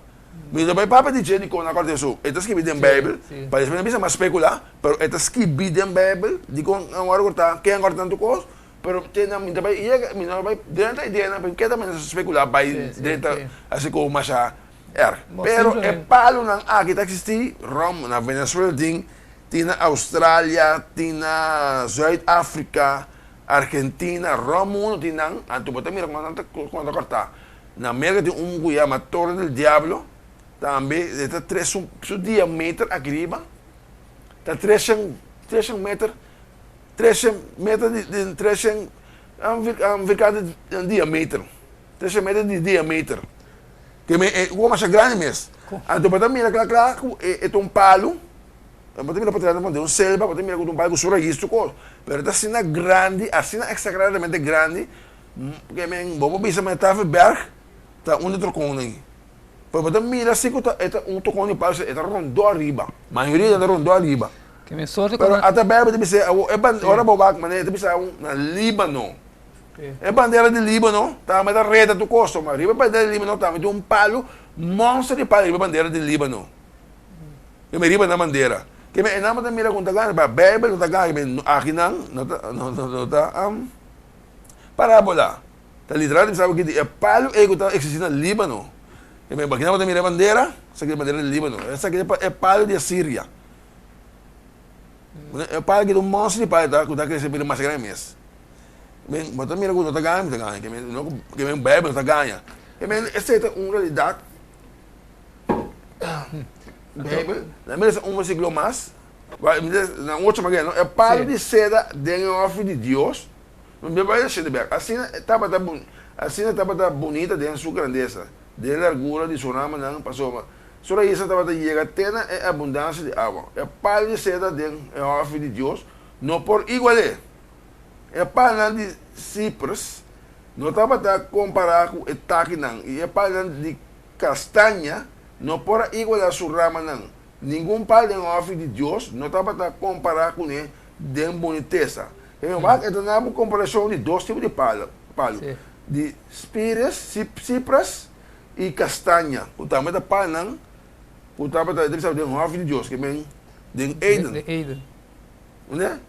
Mi ta bai papia di dje dikon nan kòrta Hesus. E ta skibi den Beibel, pa despues nan bisa mas spekulá, pero e ta skibi den Beibel dikon nan wòrdu kòrtá, ken a kòrta tantu kos, pero te nan mi ta bai yega, mi no bai drenta ideanan, pasobra ke ta mester spekulá bai drenta hasi kos masha erg. Pero e palunan aki ta eksistí ròm na Venezuela tin, tin na Australia, tin na Zuid Afrika, Argentina, ròm mundu tin nan, anto bo ta mira kon nan ta kon nan ta kòrtá. Na Merka tin un ku yama Torre del Diablo, tambe e ta tres su su diameter aki riba ta treshen treshen meter treshen meter di di treshen vierkante diameter treshen meter di diameter ke men e ku masha grandi mes. Anto bo ta mira kla kla ku e ta un palu. Bo ta mira pa tras den un selva, bo ta mira ku ta un bai ku su rais tur kos. Pero e ta asina grandi, asina eksageradamente grandi, ke men bo por bisa ma e Tafelberg ta un di trokonnan ei. Pero bo ta mira si ku ta e ta un trokon di palu, e ta rondó ariba. Mayoria ta rondó ariba. Pero ata Bijbel ta bisa awor e ban ora bo wak manera e ta bisa aun na Líbano. E bandera di Líbano tambe ta reda tur kos. Ma riba e bandera di Líbano tambe tin un palu, monster di palu riba e bandera di Líbano. Ke mi riba nan bandera. Ke mi enan bo ta mira ku ta gana, pa Beibel no ta gana, ke mi akinan no ta no no ta parabola. Ta literal mi sa di e palu ei ku ta eksistí na Líbano. Ke mi akinan bo ta mira e bandera, esaki ta e bandera di Líbano. Esaki ta e palu di Asiria. E palu aki ta un monster di palu ta ku ta krese bira mas grandi mes. Men bo ta mira ku no ta gana, mi ta gana. Ke mi no ke mi Beibel no ta gana. Ke mi esei ta un realidat. Bijbel, na mesa un versículo mas, na ocho mas no, e palu di seda den e hòfi di Dios, no mi bai shete bèk, asina e tabata asina tabata bunita den su grandesa, den largura di su ramanan, pasobra su raisnan tabata yega te na e abundansia di awa. E palu di seda den e hòfi di Dios no por igual'é. E palunan di sipres no tabata kompará ku e takinan, i e palunan di Castaña no por a igualá su ramanan. Ningun pal den hòfi di Dios no tabata kompará kuné den bunitesa. E wak e ta na bo komparashon di dos tipo di palu, di spires, sipres i castaña, ku tambe ta palnan ku tabata den hòfi di Dios, ke men den Eden. Unda?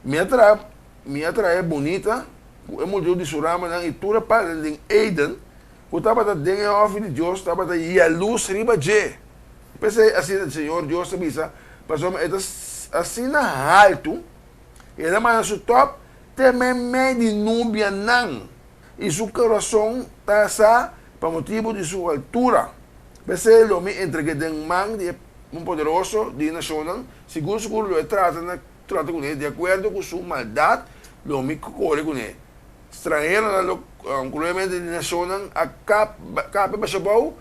Mi a traha, mi a traha e bunita ku e multitud di su ramanan i tur e palnan den Eden ku tabata den e hòfi di Dios tabata yalus riba dje. P'esei asina Señor Dios ta bisa, pasobra e ta asina haltu, i el a manda su tòp te meimei di nubianan, i su kurason ta sa pa motibu di su altura. P'esei lo mi entreg'é den man di e poderoso di e nashonnan, sigur sigur lo e trata na trata kuné di akuerdo ku su maldat, lo mi kore kuné. Stranheronan lo, nkluyamente di nashonnan, a kap kap'e basha bou.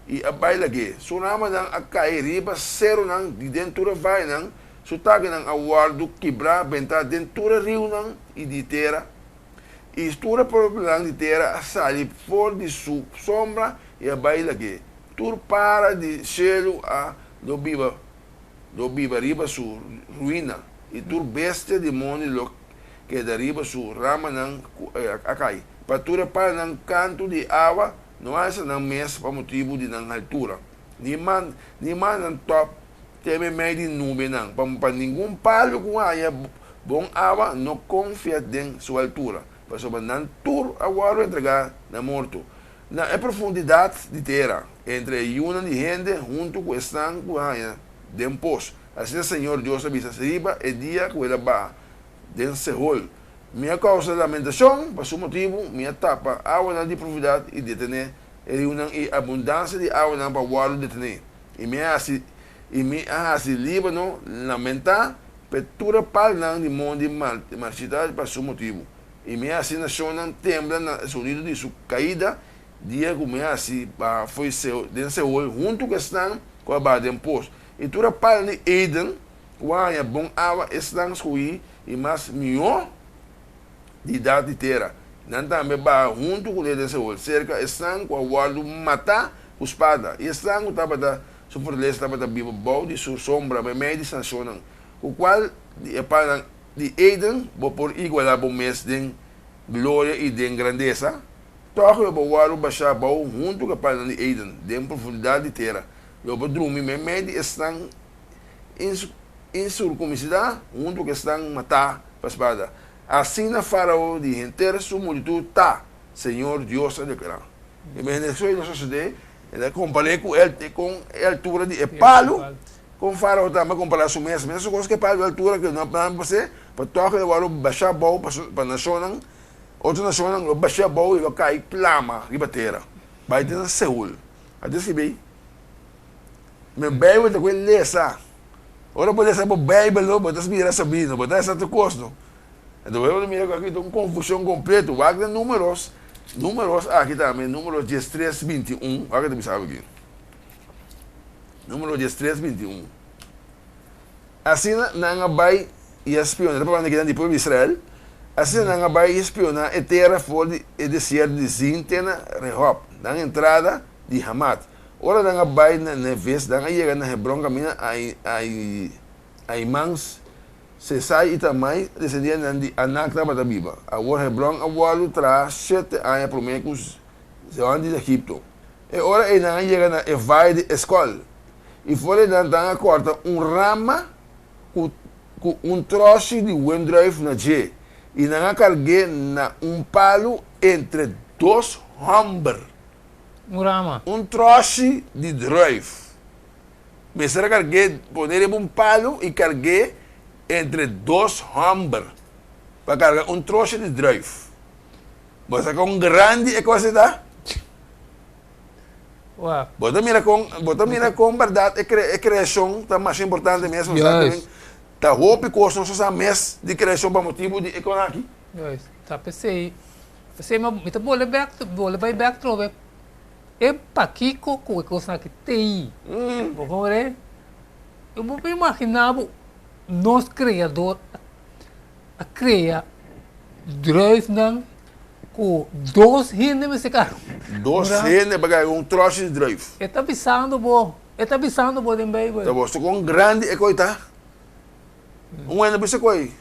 i a bai lag'é. Su ramanan a kai riba serunan di den tur e vainan, su takinan a wòrdu kibrá bentá den tur e riunan i di tera, i tur e pueblonan di tera a sali for di su sombra i a bai lag'é. Tur para di shelu a lo biba lo biba riba su ruina, i tur bestia di mondi lo keda riba su ramanan ku a kai. Pa tur e palanan kantu di awa no alsa nan mes pa motibu di nan haltura, ni man ni mannan tòp te meimei di nubenan, pa pa ningun palu ku haña bon awa no konfia den su altura, pasobra nan tur a wòrdu entregá na morto. Na e profundidat di tera, entre e yunan di hende huntu ku esnan ku haña den pos. Asina Señor Dios a bisa riba e dia ku el a baha den Sehol, Mi a kousa lamentashon pa su motibu, mi a tapa awanan di profundidat i detené e riunan i abundansia di awanan pa wòrdu detené, i mi a hasi i mi a hasi Líbano lamentá pa e tur e palnan di mondi marchitá pa su motibu. I mi a hasi nashonnan tembla na e sonido di su kaida, dia ku mi a hasi baha fo'i den Seol huntu ku esnan ku a baha den pos. I tur e palnan di Eden ku a haña bon awa, esnan skohí i mas mihó di idat di tera, nan tambe baha huntu kuné den Seol, serka esnan ku a wòrdu matá ku spada, i esnan ku tabata su fortalesa tabata biba bou di su sombra meimei di nashonnan, ku kual di e palnan Di Eden bo por igualá bo mes den gloria i den grandesa? Tòg lo bo wòrdu bashá abou huntu ku e palnan di Eden, den profundidat di tera. Lo bo drumi meimei di esnan insurkunsidá, huntu ku esnan matá pa spada. Asina Fárao di henter su multitut ta, Señor Dios a deklará. I mende esei lo sosodé, el a kompar'é ku e altura di e palu. Kon Fárao tambe a kompará su mes? Mesun kos ku e palu di altura ku no plan pa hasi, pa tòg el a wòrdu bashá abou pa nashonnan, otro nashonnan lo bash'é abou i lo kai plama riba tera. Bai te na Seul. A deskribí. Mi Beibel ta ku e lesa. Ora bo lesa bo Beibel no, bo ta bira sabí no, bo ta hasi tur kos no. Enton bo ta mira ku aki ta un konfushon kompleto. Wak den Números, Números aki tambe, Números diestres 21, wak ke ta bisa aki. Número 13, 21. Asina nan a bai i a spiona, ta papia kinan di pueblo di Israel, asina nan a bai i a spiona e tera for di e desierto di Zin te na Rehob, nan entrada di Hamat. Ora nan a bai na Neves, nan a yega na Hebron kaminda Ahiman, Sesai i Talmai, desendientenan di Anak tabata biba. Awor Hebron a wòrdu traha shete aña promé ku Zeon di Egipto. E ora ei nan a yega na e vaye di Eskol, i for ei nan a kòrta un rama ku ku un tròshi di wendrùif na dje, i nan a karg'é na un palu entre dos hòmber. Un rama. Un tròshi di drùif. Mester a karg'é, pon'é riba un palu i karg'é entre dos hòmber pa karga un tròshi di drùif. Bo sa kon grandi e kos ei ta? Bo ta mira kon, bo ta mira kon bèrdat e kre, e kreashon ta masha importante mes. Bo sa ku ta hopi kos nos a sa mes di kreashon pa motibu di e kon aki. Juist. Ta p'esei, p'esei mi ta bole bèk, bole bai bèk trobe e pakiko ku e kosnan aki t'ei. Bo komprende? Bo por imaginá bo nos Kreador a krea druifnan ku dos hende mester karga. Dos hende pa karga un troshi di druif. E ta bisando bo, e ta bisando bo den Beibel. Ta boso kon grandi e koi ta? Un hende bisa koi.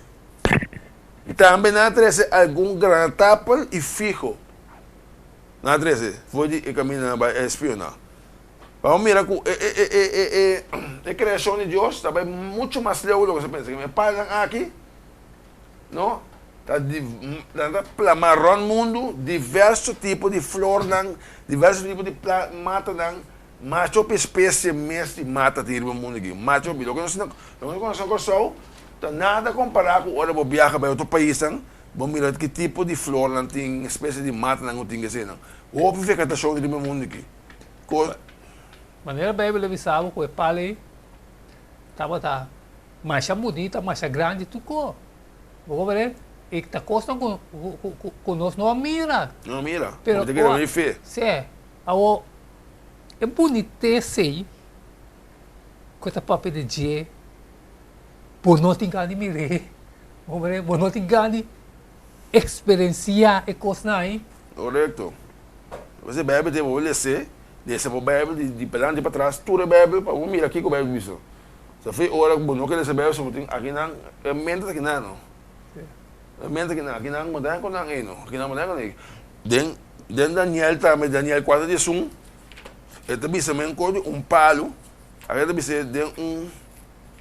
Tambe nan a trese algun granatapel i figo. Nan a trese for di e kaminda nan bai espioná. Bo mira ku e e e e e e kreashon di Dios ta bai muchu mas leu ku loke nos a pensa. E palnan aki, no, ta di nan ta plamá rònt mundu diverso tipo di flornan, diverso tipo di pla matanan, masha hopi espesie mes di mata tin riba mundu aki, masha hopi. Loke nos loke nos konosé na Kòrsou ta nada kompará ku ora bo biaha bai otro paisnan, bo mira ki tipo di flornan tin, espesie di matanan ku tin eseinan. Hopi vegetashon riba mundu aki. Ko. Manera Bijbel a bisa bo ku e pal ei tabata masha bunita, masha grandi tur ko. Bo por were? E ta kosnan ku ku nos no a mira. No a mira. Pero bo ta kere fe. Sí. Awor. E bunitesa ei ku e ta papia di dje, bo no tin gana di mir'é, bo no tin gana di eksperensiá e kosnan ei. Korekto. Pasobra e Beibel ta bo les'é, lesa bo Beibel di di palanti pa tras, tur e Beibel pa bo mira kiko Beibel bisa. Sa fe ora ku bo no ke lesa Beibel, so bo tin akinan, e mente ta kinan no. E mente ta kinan, akinan bo ta ku nan ei no, akinan bo ta ku nan ei. Den den Daniel tambe, Daniel kuater diesun, e ta bisa men kos di un palu, aki e ta bis'é den un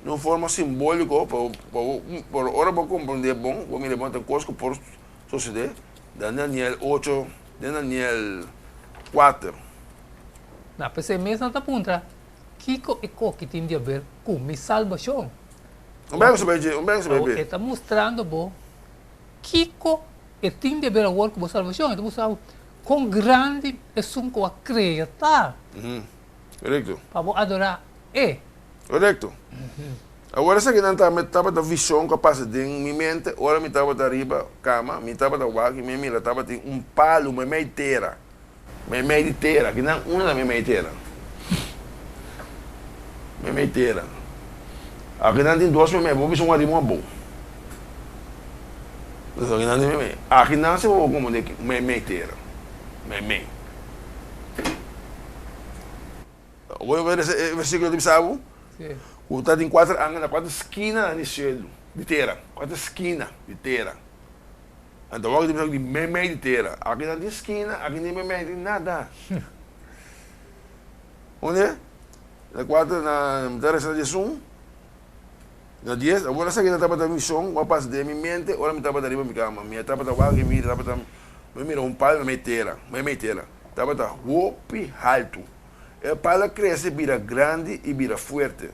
den un forma simbóliko pa bo pa bo pero ora bo komprondé bon, bo mira bon ta kos ku por sosodé. Den Daniel ocho, den Daniel kuater. Na p'esei mes nan ta puntra, Kiko e koki tin di haber ku mi salbashon? Un bèk su bai dje, un bèk su bai be. E ta mustrando bo kiko e tin di haber awor ku bo salbashon. E ta mustra bo kon grandi esun ku a krea ta. Korekto. Pa bo adorá e. Korekto. Awor esakinan tambe tabata vishon ku a pasa den mi mente ora mi tabata riba kama, mi tabata wak i mi a mira tabatin un palu meimei tera, meimei di tera, kinan unda ta meimei tera? Meimei tera. Akinan tin dos meimei, bo bisa un ariba un abou. Akinan tin meimei. Akinan si bo komo di meimei tera, meimei. Bo a lesa e versíkulo ta bisa bo ku ta tin kuater angel na kuater skina di shelu, di tera, kuater skina di tera. Anto awor ta bisa di meimei di tera. Aki nan tin skina, aki tin meimei, tin nada. Oye, na kuater na mi ta resa na diesun, na dies, awor esaki nan tabata mishon ku a pasa den mi mente ora mi tabata riba mi kama. Mi a tabata wak i mira tabata mi mira un palma meimei tera, meimei tera. Tabata hopi haltu. E pal a krese bira grandi i bira fuerte,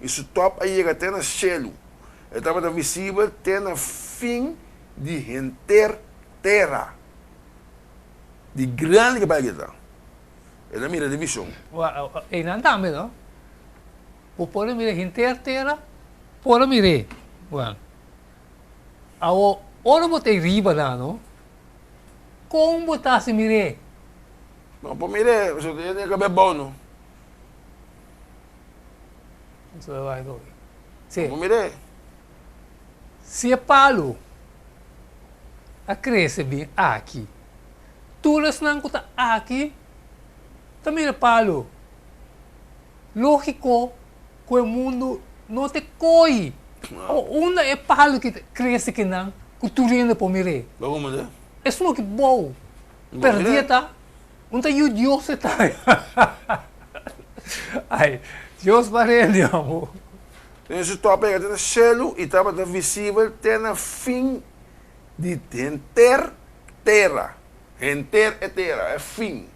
i su tòp a yega te na shelu. E tabata visibel te na fin di henter tera. Di grandi ku e pal aki ta. El a mira den vishon. Einan tambe no. Bo por a mira henter tera, por a mir'é. Bueno, awor ora bo ta ei riba nan no, kon bo ta hasi mir'é? No por mir'é, pasobra e tin kabes bou no. Sí. No por mir'é. Si e palu a krese bin aki, tur esnan ku ta aki ta mira e palu. Lógiko ku e mundu no ta koyi. Awor, unda e palu ki ta krese kinan ku tur hende por mir'é? Esun aki bou. Perdí e ta, un ta yu Dios e ta. Ai, Dios pa rende amo. Den su top a yega te na shelu i tabata visibel te na fin di henter tera. Henter e tera, e fin.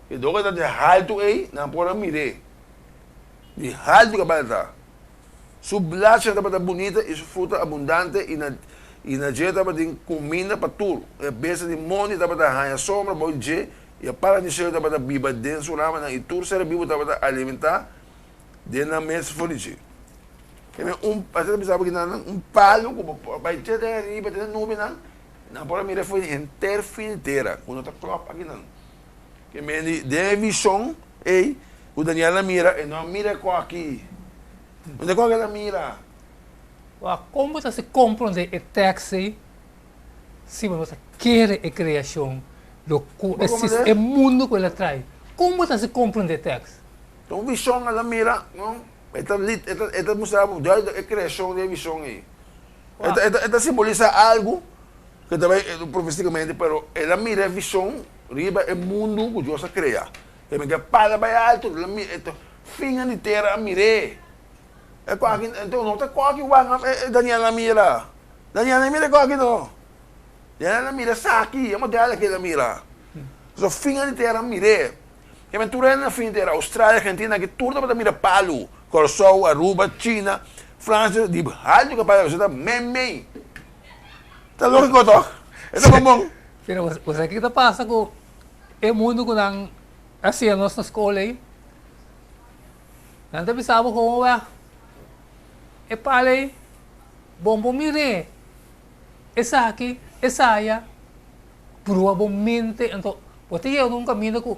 E dor ta di haltu ei, nan por a mir'é. Di haltu ku a bal ta. Su blachinan tabata bunita i su fruta abundante i na i na dje tabatin kuminda pa tur. E bestia di mondi tabata haña sombra bou di dje i e para di shelu tabata biba den su ramanan i tur ser bibu tabata alimentá den nan mes for di dje. Keme un, asina ta bisa bo kinan un palu ku bo por bai te den ariba, te den nubinan, nan por a mira for di henter fin di tera ku no ta klòp akinan. Ke men di, den e vishon ei ku Daniel a mira, e no a mira e kòki. No ta e kòki el a mira. Wak, kon bo ta hasi komprondé e tèks ei si bo no ta kere e kreashon, lo ku e sis, e mundu ku el a trae? Kon bo ta hasi komprondé e tèks? Ta un vishon el a mira, no? E ta lit, e ta, e ta mustra bo duidelijk e kreashon den e vishon ei. E ta, e ta, e ta simbolisá algu ku ta bai profesikamente, pero el a mira e vishon riba e mundu ku Dios a krea. E mester para bai alto, el a mira, e ta finga di tera a mir'é. E kòki, enton no ta kòki wak e Daniel a mira. Daniel no a mira e kòki no. Daniel a mira esaki, e modèl aki el a mira. So finga di tera a mir'é. E men tur hende na fin di tera, Australia, Argentina, aki tur tabata mira palu. Kòrsou, Aruba, China, Fransia, di haltu ku palu, ta meimei. Ta lógiko tòg? E ta bon bon. Pero bo sa kiko ta pasa ku e mundu ku nan a siña nos na skol ei? Nan ta bisa bo komo wèg e pal ei bon por mir'é esaki, esaya, pruba bo mente. Anto bo ta yega na un kaminda ku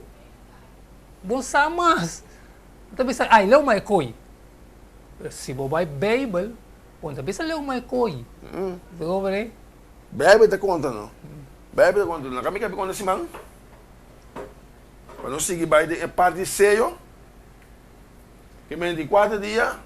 Bo sa mas. Bo ta bisa, Ai, leu mai koi. Pero si bo bai Beibel, bo no ta bisa leu mai koi. Bo ta komprende? Beibel ta konta no. Beibel ta konta. Laga mi kabi konta siman pa nos sigui bai den e parti di seyo. Ke men di kuater dia,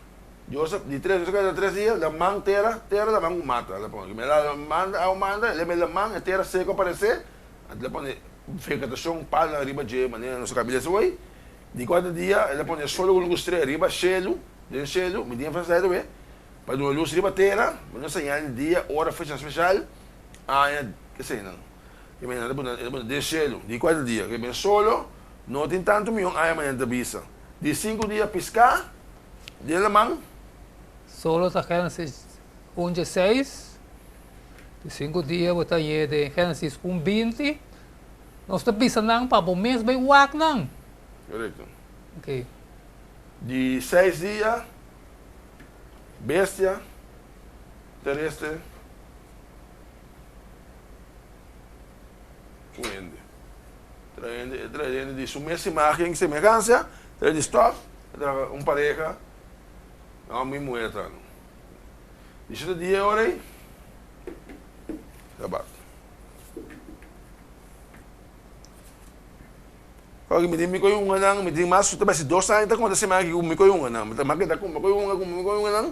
Dios a, di tres, Dios a keda tres dia, laman, tera, tera laman ku mata. El a pone. Ke men a manda, awa manda, el a mira laman, e tera seko a aparesé, anto el a pone vegetashon, palnan riba dje, manera nos a kabi lesa hoy. Di kuater dia, el a pone solo ku lus ku strea riba shelu, den shelu, mi tin enfasisá e tambe, pa duna lus riba tera, pa duna señal di dia, ora, fecha speshal, aña, eseinan. Ke men el a pone, el a pone den shelu, di kuater dia. Ke men solo no tin tantu mion aña manera ta bisa. Di sinku dia piská den laman. Solo ta Génesis un dieseis, di sinku dia bo ta hañ'é den Génesis un binti. Nos ta bisa nan pa bo mes bai wak nan. Korekto. Ok. Di seis dia, bestia terestre ku hende. Trae hende, e trae hende di su mes imagen i semehansia, trae di stof, e traha un pareha, hòmber i muhé ta traha. Di shete dia e ora ei, sabat. Pasobra mi tin mi koyunganan, mi tin mas, ta basi dos aña ta konta semana aki ku mi koyunganan. Mi ta mas keda ku mi koyunga, ku mi koyunganan,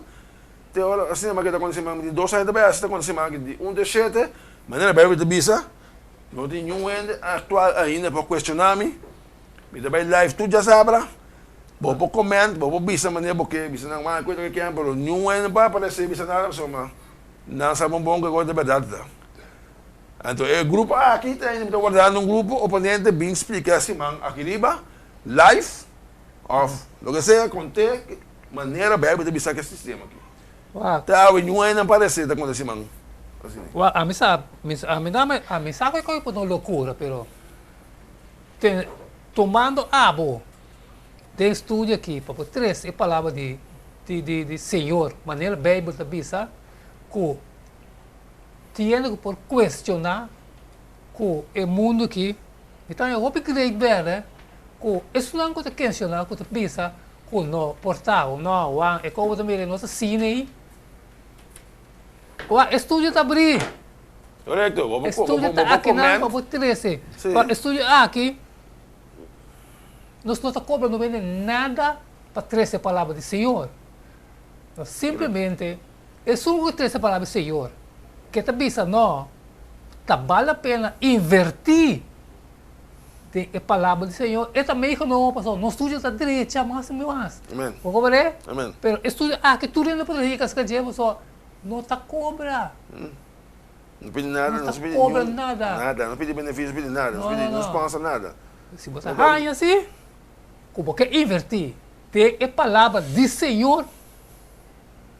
te ora asina mi a keda konta semana, mi tin dos aña ta bai hasi ta konta semana aki di un te shete, manera Bijbel ta bisa, no tin niun hende aktual ainda por kuestioná mi, mi ta bai live tur djasabra, bo por comment, bo por bisa manera bo ke, bisa nan wak ku ke, pero niun hende por aparesé bisa nada pasobra nan sa bon bon ku e kos ta bèrdat ta. Anto e grupo aki ta ainda mi ta wardando un grupo oponente bin splika siman aki riba live of loke sea konte manera Bijbel ta bisa ke sistema aki. Ta awe niun ainda parese ta konta siman asina. Wak, ami sa, ami dame, ami sa ku e kos por ta un lokura pero ten tumando abo den studio aki pa por trese e palabra di di di Señor manera Bijbel ta bisa ku Tiene ku por kuestioná ku e mundu aki, mi ta haña hopi great bèrdè ku esunnan ku ta kenshoná ku ta bisa ku no por ta o no wan e kobo ta mira no ta asina ei. Wak e studio ta abrí. Korekto, bo E studio ta akinan pa bo trese. Pa e studio aki nos no ta kobra no bende nada pa trese e palabra di Señor. Nos simplemente Esun ku trese palabra di Señor, ke ta bisa no, ta bal la pena invertí den e palabra di Señor, e ta meegenomen pasobra nos studio ta drecha mas i mas. Amen. Bo komprendé? Amen. Pero e studio aki tur hende por hika ska dje pasobra no ta kobra. No pidi nada, No no ta pidi kobra niun nada. nada, no pidi benefisio, no pidi nada, no No, pidi no, no no. sponsor nada. Si bo ta haña si ku bo ke invertí den e palabra di Señor,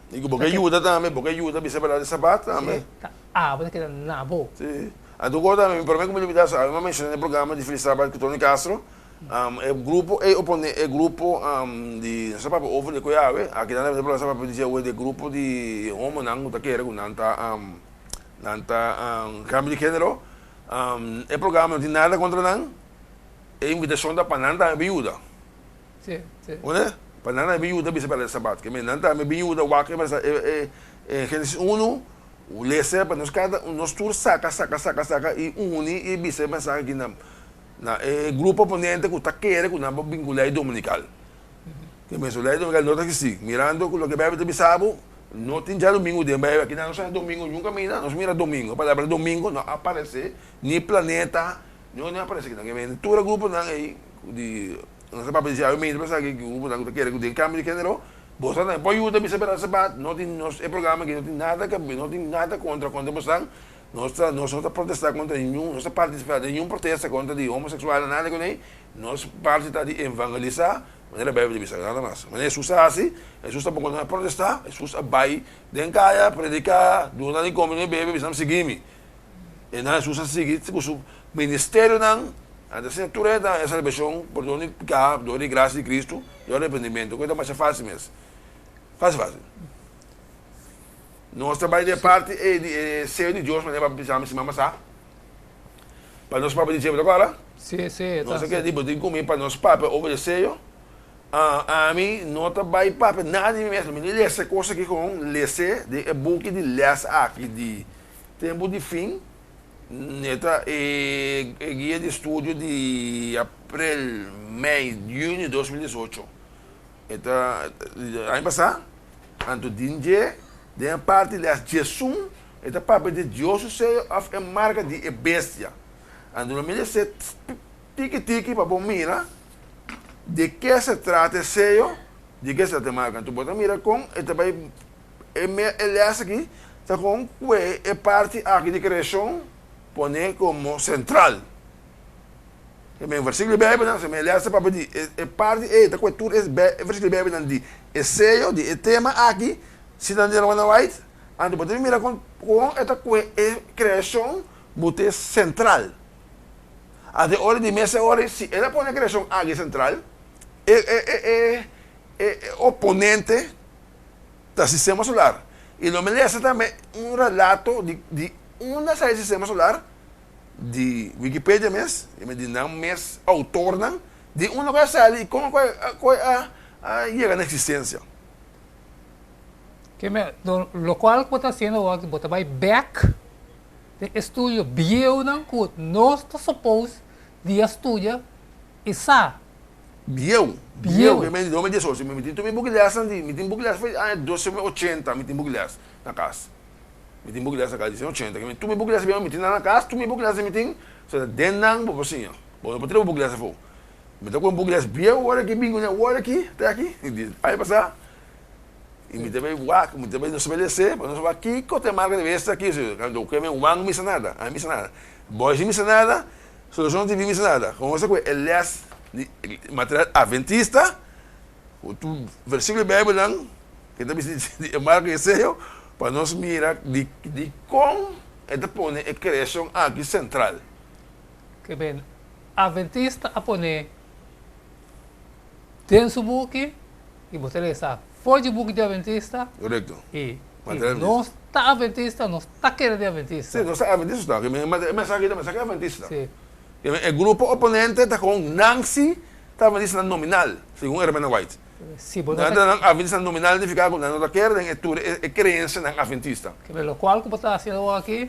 I ku bo ke yuda tambe, bo ke yuda bisa berdad di Sabat tambe. Si, ta abo ta keda na bo. Si. Anto ku tambe, mi prome ku mi lubida sa, mi a menshoná den e programa di Feliz Sabat ku Tony Castro, e grupo ei opone e grupo di, nos a papia over di koe awe, aki nan tambe nos a papia di awe di e grupo di homonan ku ta kere ku nan ta nan ta kambio di genero, e programa no tin nada kontra nan, e invitashon ta pa nan tambe bin yuda. Sí, sí. Une? Pa nan a bin yuda bisa para e Sabat. Ke men nan tambe bin yuda wak e mesa e e Genesis unu, lesa pa nos kada nos tur saka saka saka saka i uni i bisa e mensahe aki na na e grupo oponente ku ta kere ku nan por bin ku lei dominikal. Ke men su lei dominikal no ta eksistí. Mirando ku loke Beibel ta bisa bo, no tin djadumingu den Beibel. Aki nan no sa domingu niun kaminda, nos mira domingu. E palabra domingo no a aparesé ni planeta, no a aparesé aki nan. Ke men tur e gruponan ei di Nos ta papia di awe meinta pa sa ki grupo nan ku ta kere ku den kambio di genero, boso tambe por yuda bisa berdad sebat, no tin nos e programa aki no tin nada ke no tin nada kontra kontra bosan, nos ta nos no ta protesta kontra ningun nos ta partisipa den ningun protesta kontra di homoseksual nada kuné, nos parti ta di evangelisa manera beibel ta bisa nada mas. Manera Hesus a hasi, Hesus tampoko no a protesta, Hesus a bai den kaya prediká duna nan di kome duna di bebe bisa nan sigui mi. E nan Hesus a sigui ku su ministerionan, anto asina tur hende ta haña salbashon por dor di piká, dor di grasia di Kristu, dor di arepentimentu, ku e ta masha fásil mes. Fásil fásil. Nos ta bai den e parti ei di e seo di Dios manera pa bisa mi siman pasá, pa nos papia di dje, bo ta kòrda? Sí, sí, Nos a keda di bo tin ku mi pa nos papia over e seyo. Ami no ta bai papia nada di mi mes, mi lesa e kos aki kon les'é den e buki di lès aki di Tempu di Fin, e ta e guia di studio di aprel, mei, yüni 2018. E ta aña pasá, anto den dje, den e parti lès diesun, e ta papia di Dios su seyo òf e marka di e bestia. Anto lo mi lesa tiki tiki pa bo mira di ke se trata e seyo, di ke se trata e marka. Anto bo ta mira kon e ta bai e e lès aki ta kon kue e parti aki di kreashon pone komo sentral. E men versíkulo di Beibelnan, se men lès ta papia di e parti ei ta kue tur e versíkulo di Beibelnan di e seyo, di e tema aki, si nan di Hermana White, anto bo ta mira kon kon e ta kue e kreashon Bo ta e sentral. Anto e ora di mesa e ora si el a pone e kreashon aki sentral, e e e e e oponente ta sistema solar. I lo mi lesa tambe un relato di di unda sa e sistema solar di Wikipedia mes, i di nan mes outornan, di unda ku a sali i kon ku a a yega na eksistensia. Ke me, lokual ku bo ta hasiendo awor bo ta bai bèk Den estudio bieunan ku nos ta suppose di a studia i sa. Bieu, bieu, ke men di 2018, mi tin tur mi buki lèsnan di, mi tin buki lès for di aña 2080, mi tin buki lès na kas. Mi tin buki lès na kas di 1980, ke men tur mi buki lès bieu mi tin nan na kas, tur mi buki lès mi tin, so den nan bo por siña. Bo no por tira bo buki lès afó. Mi ta ku un buki lès bieu ora ki bin kuné ora ki, te aki, di aña pasá. I mi ta bai wak, mi ta bai nos ta bai lese, pa nos wak kiko ta e marka di bestia aki. Si kantu ku mi wan misa nada, ami misa nada. Boys misa nada, Solucion TV misa nada. Kon nos ta kohe e les di material adventista, ku tur versikulo di Beibelnan ke ta bisa di e marka di e seyo, pa nos mira di dikon e ta pone e kreashon aki sentral. Ke ben adventista a pone den su buki i bo ta lesa for di buki di Adventista. Korekto. I nos ta Adventista, nos ta kere di Adventista. Si, nos ta Adventista ta. E mensahe ta mensahe Adventista. Si. E grupo oponente ta kon nan si ta Adventista nominal, segun Hermana White. Si, bo no ta. Nan ta nan Adventista nominal nifiká ku nan no ta kere den e tur e kreensianan Adventista. Kende lokual ku bo ta hasiendo awor aki,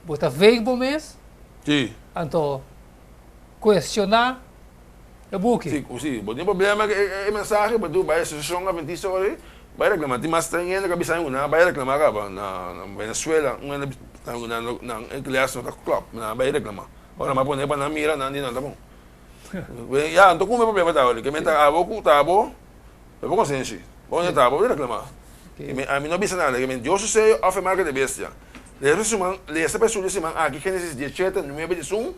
bo ta veeg bo mes. Si. Anto cuestiona e buki. Si, si bo tin problema cu e mensahe, bo tin bai Asociacion Adventista ora ei, bai reclama. Tin mas hende cu a bisa nan bai reclama caba na Venezuela, un hende a bisa nan cu nan e klas no ta klop, nan a bai reclama. Ora nan a pone pa nan mira, nan di nan ta bon. Ya, anto cume problema ta ora? Ke men ta abo cu ta abo, bo por consenshi. Bo no ta abo, bai reclama. Ami no a bisa nada, ke men Dios su seyo of e marca di bestia. Lesa siman, lesa pa estudia siman aki Genesis diesshete, nuebe diesun,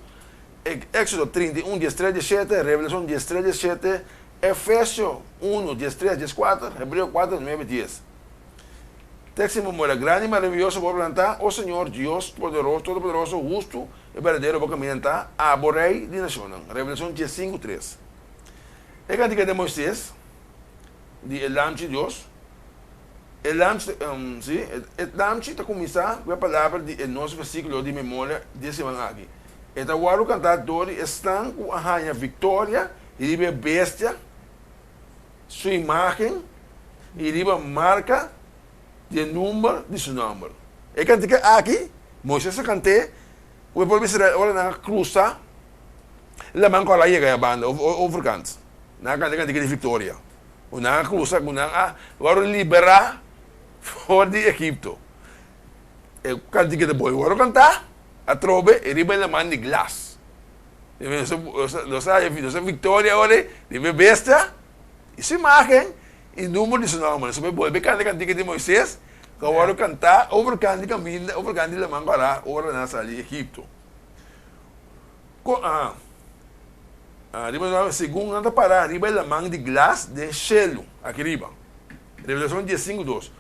Éxodo 31, 13, 17, Revelacion 13, 17, Efesio 1, 13, 14, Hebreo 4, 9, 10. Tekst di memoria grandi i maravioso bo plantá, O Señor, Dios poderoso, Todopoderoso, hustu i berdadero bo kaminda ta, abo Rei di nashonnan. Revelacion 15, 3. E kantika di Moisés, di e Lamchi Dios, E lamchi, sí, e lamchi ta kuminsá ku e palabra di e nos versíkulo di memoria di e siman aki. E ta wòrdu kantá dor di esnan ku a haña viktoria riba e bestia, su imágen i riba marka di e number di su nòmber. E kantika aki, Moisés a kant'é ku e pueblo di Israel ora nan a krusa Laman Kòrá yega e banda overkant. Nan a kanta e kantika di viktoria. Ku nan a krusa, ku nan a wòrdu liberá for di Egipto. E kantika ta boi wòrdu kantá atrobe e riba e laman di glas. Nos a haña nos a viktoria ora ei riba e bestia i su imágen i number di su nòmber. Nos a bai bolbe kanta e kantika di Moises ku a wòrdu kantá overkant di kaminda, overkant di laman kòrá ora nan a sali Egipto. Riba nan, segun nan ta pará riba e laman di glas den shelu, aki riba. Revelashon diesinku dos.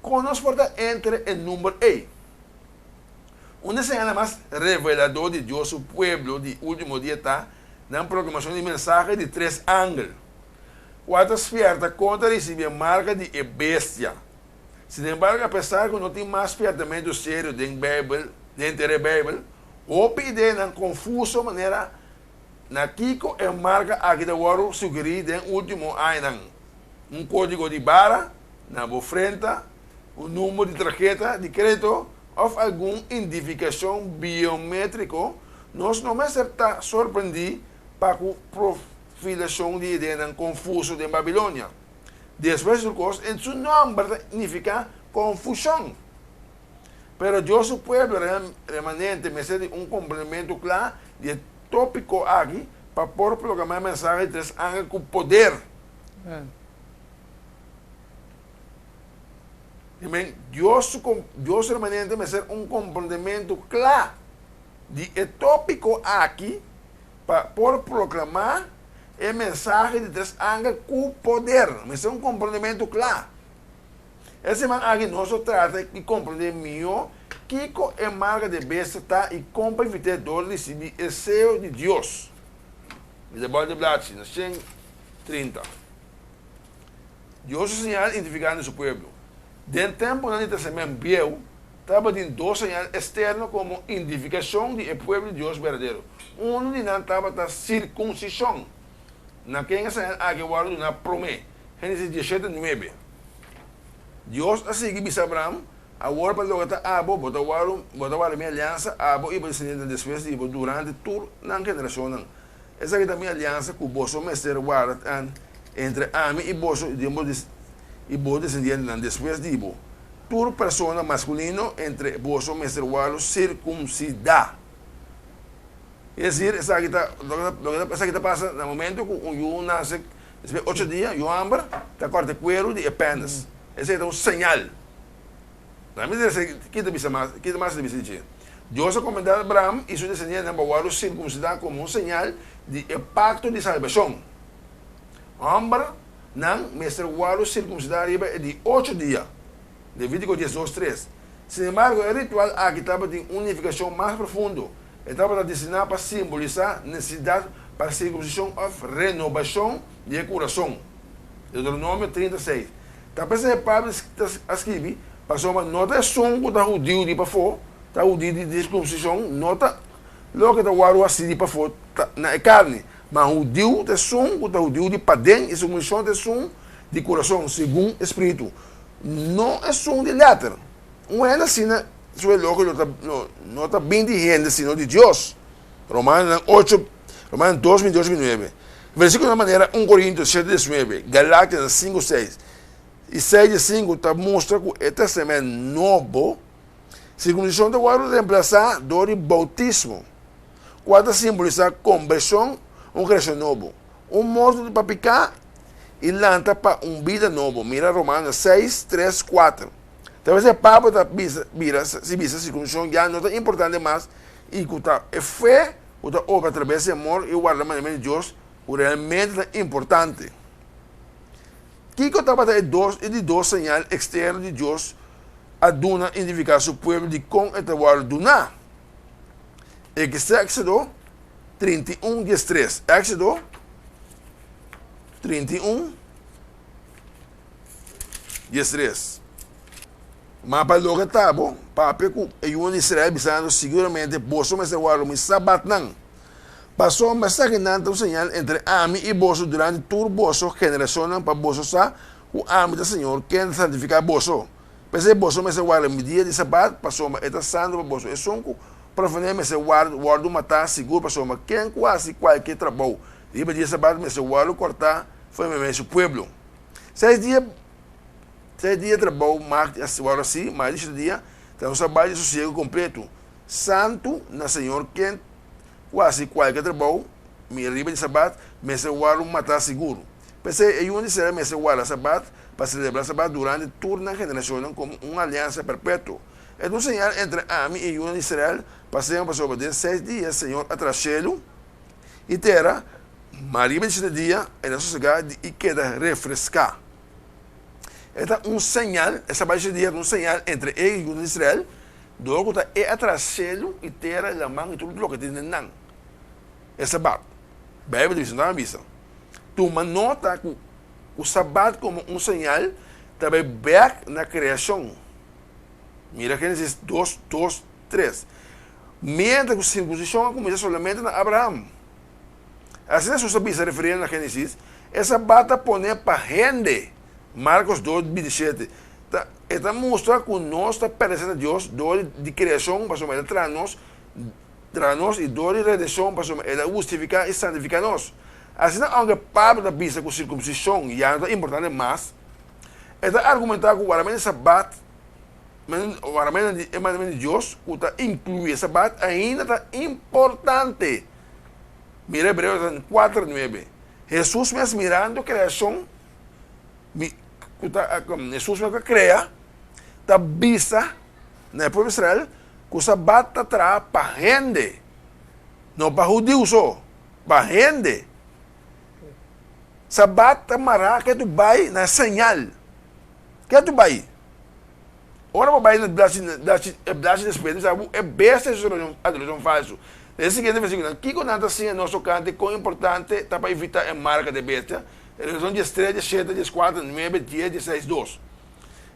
Kon nos por ta entre e number ei? Un di e señalnan mas revelador di Dios su pueblo di último dia ta nan proklamashon di mensahe di tres angel, kua ta spièrta kontra risibí e marka di e bestia. Sinembargo, apesar ku no tin mas spièrtamentu serio den Beibel, den henter e Beibel, Hopi ideanan konfuso manera na kiko e marka aki ta wòrdu sugerí den último añanan, un kódigo di bara na bo frenta, un number di tarheta di krédito òf algun identifikashon biométriko, nos no mester ta sorprendí pa ku profilashon di ideanan konfuso den Babilonia. Despues di tur kos, en su nòmber ta nifiká konfushon. Pero Dios su pueblo remanente mester di un komprendementu kla di e tópiko aki pa por proklamá e mensahe di tres angel ku poder. Amen. Dios su Dios su remanente mester un komprendementu kla di e tópiko aki pa por proklamá e mensahe di tres angel ku poder. Mester un komprendementu kla. E siman aki nos lo trata di komprendé mihó kiko e marka di e bestia ta i kon pa evit'é dor di risibí e seo di Dios. Mi ta bòlta e blachi na 130. Dios su señal identifikando su pueblo. Den tempunan di Testament Bieu tabatin dos señal esterno komo identifikashon di e pueblo di Dios berdadero. Unu di nan tabata sirkunsishon. Na ken e señal aki a wòrdu duná promé? Génesis diesshete, nuebe. Dios a sigui bisa Abraham, Awor pa loke ta abo, bo ta wòrdu, bo ta warda mi aliansa, abo i bo desendientenan despues di bo durante tur nan generashonnan. Esaki ta mi aliansa ku boso mester warda entre ami i boso i den bo i bo desendientenan despues di bo. Tur persona maskulino entre boso mester wòrdu sirkumsidá. Es desir, esaki ta, loke esaki ta pasa na momento ku un yu nase despues ocho dia, yu hòmber ta kòrta e kueru di e pènis. Esei ta un señal. Na mi esei ki ta bisa mas, ki ta mas ta bisa di dje? Dios a komendá Abraham i su desendientenan pa wòrdu sirkumsidá komo un señal di e pakto di salbashon. Hòmbernan mester wòrdu sirkumsidá riba e di ocho dia. Levítiko 12, tres. Sinembargo, e ritual aki tabatin un nifikashon mas profundo. E tabata destiná pa simbolisá nesesidat pa sirkunsishon òf renobashon di e kurason. Deuteronomio 30, seis. Ta p'esei Pablo a skibi, Pasobra no ta esun ku ta hudiu di pafó ta hudiu di sirkunsishon, no ta loke ta wòrdu hasí di pafó na e karni, ma hudiu ta esun ku ta hudiu di paden i sirkunsishon ta esun di kurason, segun e spiritu, no esun di lèter. Un hende asina su elogio lo ta no ta bin di hende sino di Dios. Romanonan ocho, Romanonan dos binti ocho binti nuebe. Versikulonan manera un Korintios shete diesnuebe, Galatianan sinku seis i seis dies sinku ta mustra ku e Testament Nobo sirkunsishon ta wòrdu remplasá dor di boutismo, kual ta simbolisá kombershon, un kreashon nobo, un morto pa piká i lanta pa un bida nobo, mira Romanonan seis, tres, kuater. Ta bes e Pablo ta bisa bira si bisa sirkunsishon ya no ta importante mas i ku ta e fe ku ta obra atrabes di amor i warda mandamentu di Dios ku realmente ta importante. Kiko tabata e dos e di dos señal eksterno di Dios a duna identifiká su pueblo dikon e ta wòrdu duná? Éksodo 31 diestres Éksodo 31 13. Ma pa loke ta bo, papia ku e yunan di Israel, bisando, Siguramente boso mester warda mi sabatnan, pasobra esakinan ta un señal entre ami i boso durante tur boso generashonnan, pa boso sa ku ami ta Señor, ken ta santifiká boso. P'esei boso mester warda mi dia di sabat, pasobra e ta santu pa boso. Esun ku profané mester wòrdu matá sigur, pasobra ken ku hasi kualke trabou riba dia sabat mester wòrdu kòrtá for di meimei su pueblo. Seis dia seis dia trabou mag di wòrdu hasi, ma e di shete dia ta un sabat di sosiegu kompletu, santu na Señor. Ken ku hasi kualke trabou mi riba di sabat mester wòrdu matá sigur. P'esei e yunan di Israel mester warda sabat pa selebrá sabat durante tur nan generashonnan komo un aliansa perpetuo. E ta un señal entre ami i e yunan di Israel pa semper, pasobra den seis dia Señor a traha shelu i tera, Ma riba di shete dia el a sosegá di i keda refreská. E ta un señal, e sabat di shete dia ta un señal entre e i yunan di Israel, dor ku ta e a traha shelu i tera i laman i tur loke tin den nan. E sabat. Beibel ta bisa, no ta bisa. Tuma nota ku ku sabat komo un señal ta bai bèk na kreashon. Mira Génesis dos, dos, tres. Miéntras ku sirkunsishon a kuminsá solamente na Abraham. Asina Hesus a bisa refiriendo na Génesis, E sabat ta poné pa hende, Markos dos, 27. Ta, e ta mustra ku nos ta pertenesé na Dios dor di kreashon pasobra El a traha nos, traha nos i dor di redenshon pasobra El a hustifiká i santifiká nos. Asina ounke Pablo ta bisa ku sirkumsishon ya no ta importante mas, e ta argumentá ku waramentu di sabat, waramentu di e mandamentu di Dios ku ta inkluí e sabat ainda ta importante. Mira Hebreonan kuater nuebe. Hesus mes mirando kreashon ku ta Hesus mes ku a krea ta bisa na e pueblo Israel ku sabat ta traha pa hende, no pa hudiu so, pa hende. Sabat ta mará ke tu bai na señal. Ke tu bai? Ora bo bai na blachi e blachi despues mi sa bo e bestia su adorashon falsu. Den e siguiente versikulonan, kiko nan ta siña nos tokante kon importante ta pa evitá e marka di e bestia? Revelacion diestres, diesshete, dieskuater, nuebe, dies, diesseis, dos.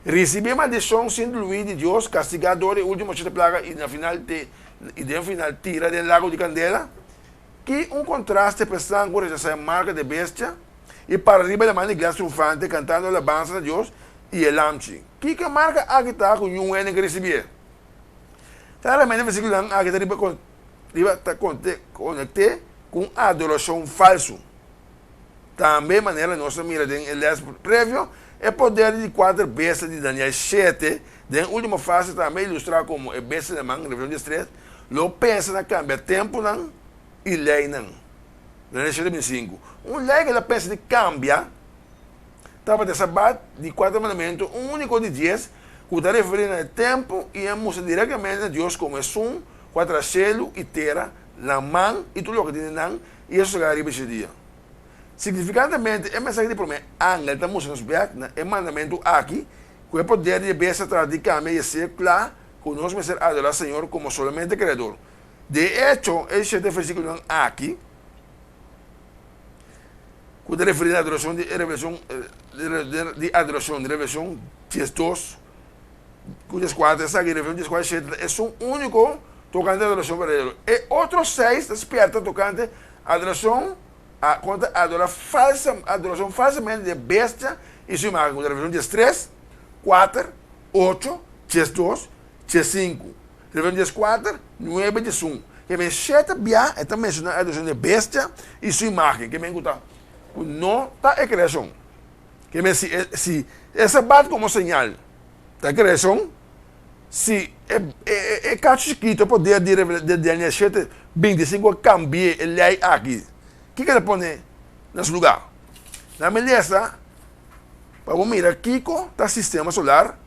Risibí e maldishon sin diluí di Dios, kastigá dor di e último shete plaga i na final te i den final tira den lago di kandela? Ki un kontraste pa esnan ku rechasá e marka di e bestia i para riba e laman di glas triunfante kantando alabansa na Dios i e Lamchi! Kiko e marka aki ta ku niun hende ke risibié? Claramente e versikulonan aki ta riba riba ta konekté ku un adorashon falsu. Tambe manera nos a mira den e lès previo, e poder di kuater bestia di Daniel shete den e último fase tambe ilustrá komo e bestia den man, Revelashon diestres, lo pensa na kambia tempunan i leinan. Daniel shete bintisinku. Un lei ku el a pensa di kambia tabata e Sabat di kuater mandamentu, un úniko di dies, ku ta referí na e tempu i a mustra direktamente na Dios komo esun ku a traha shelu i tera, laman i tur loke tin den nan, i a sosegá riba e dia. Signifikantemente, e mensahe di promé angel ta mustra nos bèk na e mandamentu aki, ku e poder di e bestia trata di kambia i hasié kla ku nos mester adorá Señor komo solamente Kreador. De echo, e shete versíkulonan aki, ku ta referí na adorashon di e Revelashon di adorashon di Revelashon diesdos ku dieskuater, esaki Revelashon dieskuater shete ta esun úniko tokante adorashon berdadero. E otro seis ta spièrta tokante adorashon a kon ta adorá falsa adorashon falsamente di e bestia i su imágen, ku ta Revelashon diestres, kuater, ocho, diesdos, diesinku. Revelashon dieskuater, nuebe, diesun. Ke men shete bia e ta menshoná e adorashon di e bestia i su imágen, ke men ku ta ku no ta e kreashon. Ke men si e si e sabat komo señal ta e kreashon, si e e e kachu chikito e poder di di Daniel shete bintisinku a kambi'é e lei aki, kiko el a pone na su lugá? Na mi lesa pa bo mira kiko ta sistema solar.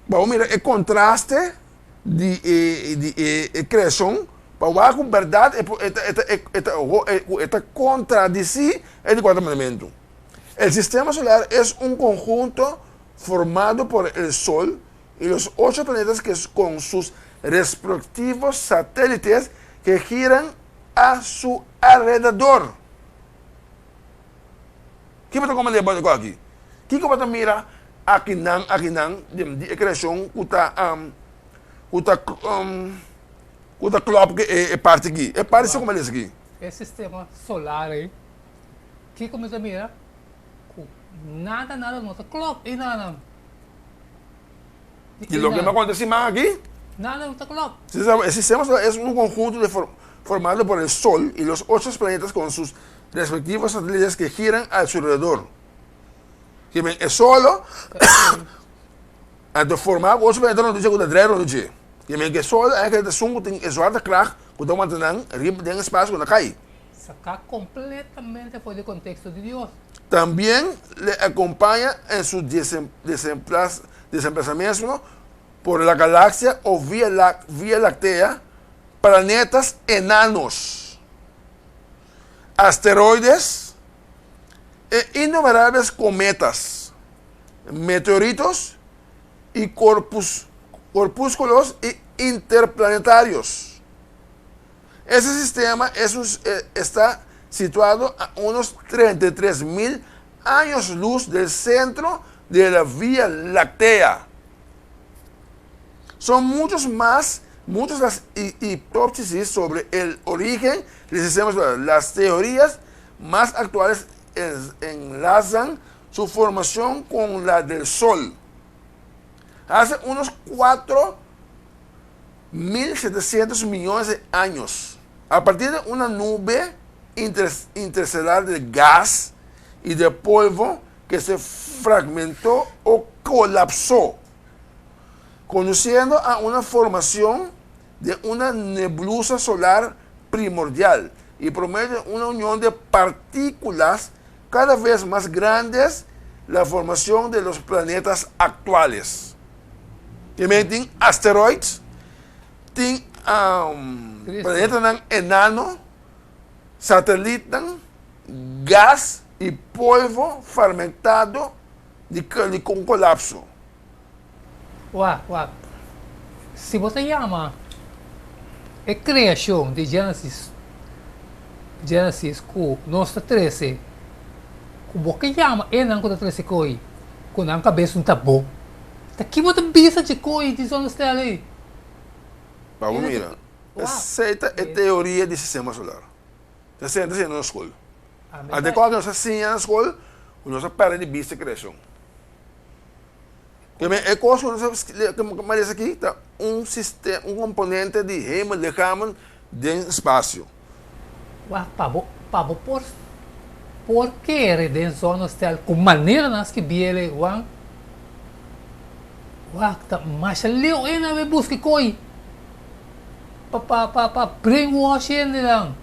Pa bo mira e kontraste di e di e e kreashon pa wak ku bèrdat e por e ta e ta e ta ku e ta kontradisí e di kuater mandamentu. El sistema solar es un conjunto formado por el Sol y los ocho planetas que con sus respectivos satélites que giran a su alrededor. Ki bo ta komprendé bo aki? Kiko bo ta mira akinan akinan di e kreashon ku ta ku ta ku ta klòp ku e parti aki? E parti si kuma lesa aki. E sistema solar ei, kiko mi ta mira? Ku nada nada no ta klòp einanan. I loke mi a konta siman aki? Nada no ta klòp. E sistema solar es un conjunto de formado por el Sol y los ocho planetas con sus respectivos satélites que giran a su alrededor. Ke men e solo anto forma ku ocho planeta rond dje ku ta drai rond dje. Ke men ke solo eigenlijk ta esun ku tin e zwaartekracht ku ta wanta nan riba den espacio ku ta kai. Saká kompletamente for di konteksto di Dios. Tambien le acompaña en su desemplazamiento por la galaxia o Vía Láctea planetas enanos, asteroides e innumerables cometas, meteoritos y corpúsculos interplanetarios. Ese sistema es un, está situado a unos 33 mil años luz del centro de la Vía Láctea. Son muchos más Muchas las hipótesis sobre el origen del sistema solar. Las teorías más actuales enlazan su formación con la del Sol. Hace unos 4.700 millones de años, a partir de una nube interestelar de gas y de polvo que se fragmentó o colapsó, conduciendo a una formación de una nebulosa solar primordial y por medio de una unión de partículas cada vez más grandes, la formación de los planetas actuales. También tin asteroids, tin planetanan enano, satelitnan, gas y polvo fragmentado di un colapso. Wak, wak. Si bo ta yama e creacion di Genesis, Genesis cu nos ta trece, cu bo ke yama enan cu ta trece koe, cu nan cabes no ta bo, ta ki bo ta bisa dje koe di zonnestraal ey? Pa bo mira, esey ta e teoria di sistema solar. Ta esey nan ta siña na skol. Ante kòke nos a siña na skol, cu nos a perde di bista e creacion. Te men e kos ku nos a malesa aki ta un sistema, un komponente di hemellichamen den spasio. Wak pa bo pa bo por por kere den zonnestel ku manera nan skibi el ei wan wak ta masha leu e nan bai buska e koi pa pa pa pa brainwash hendenan.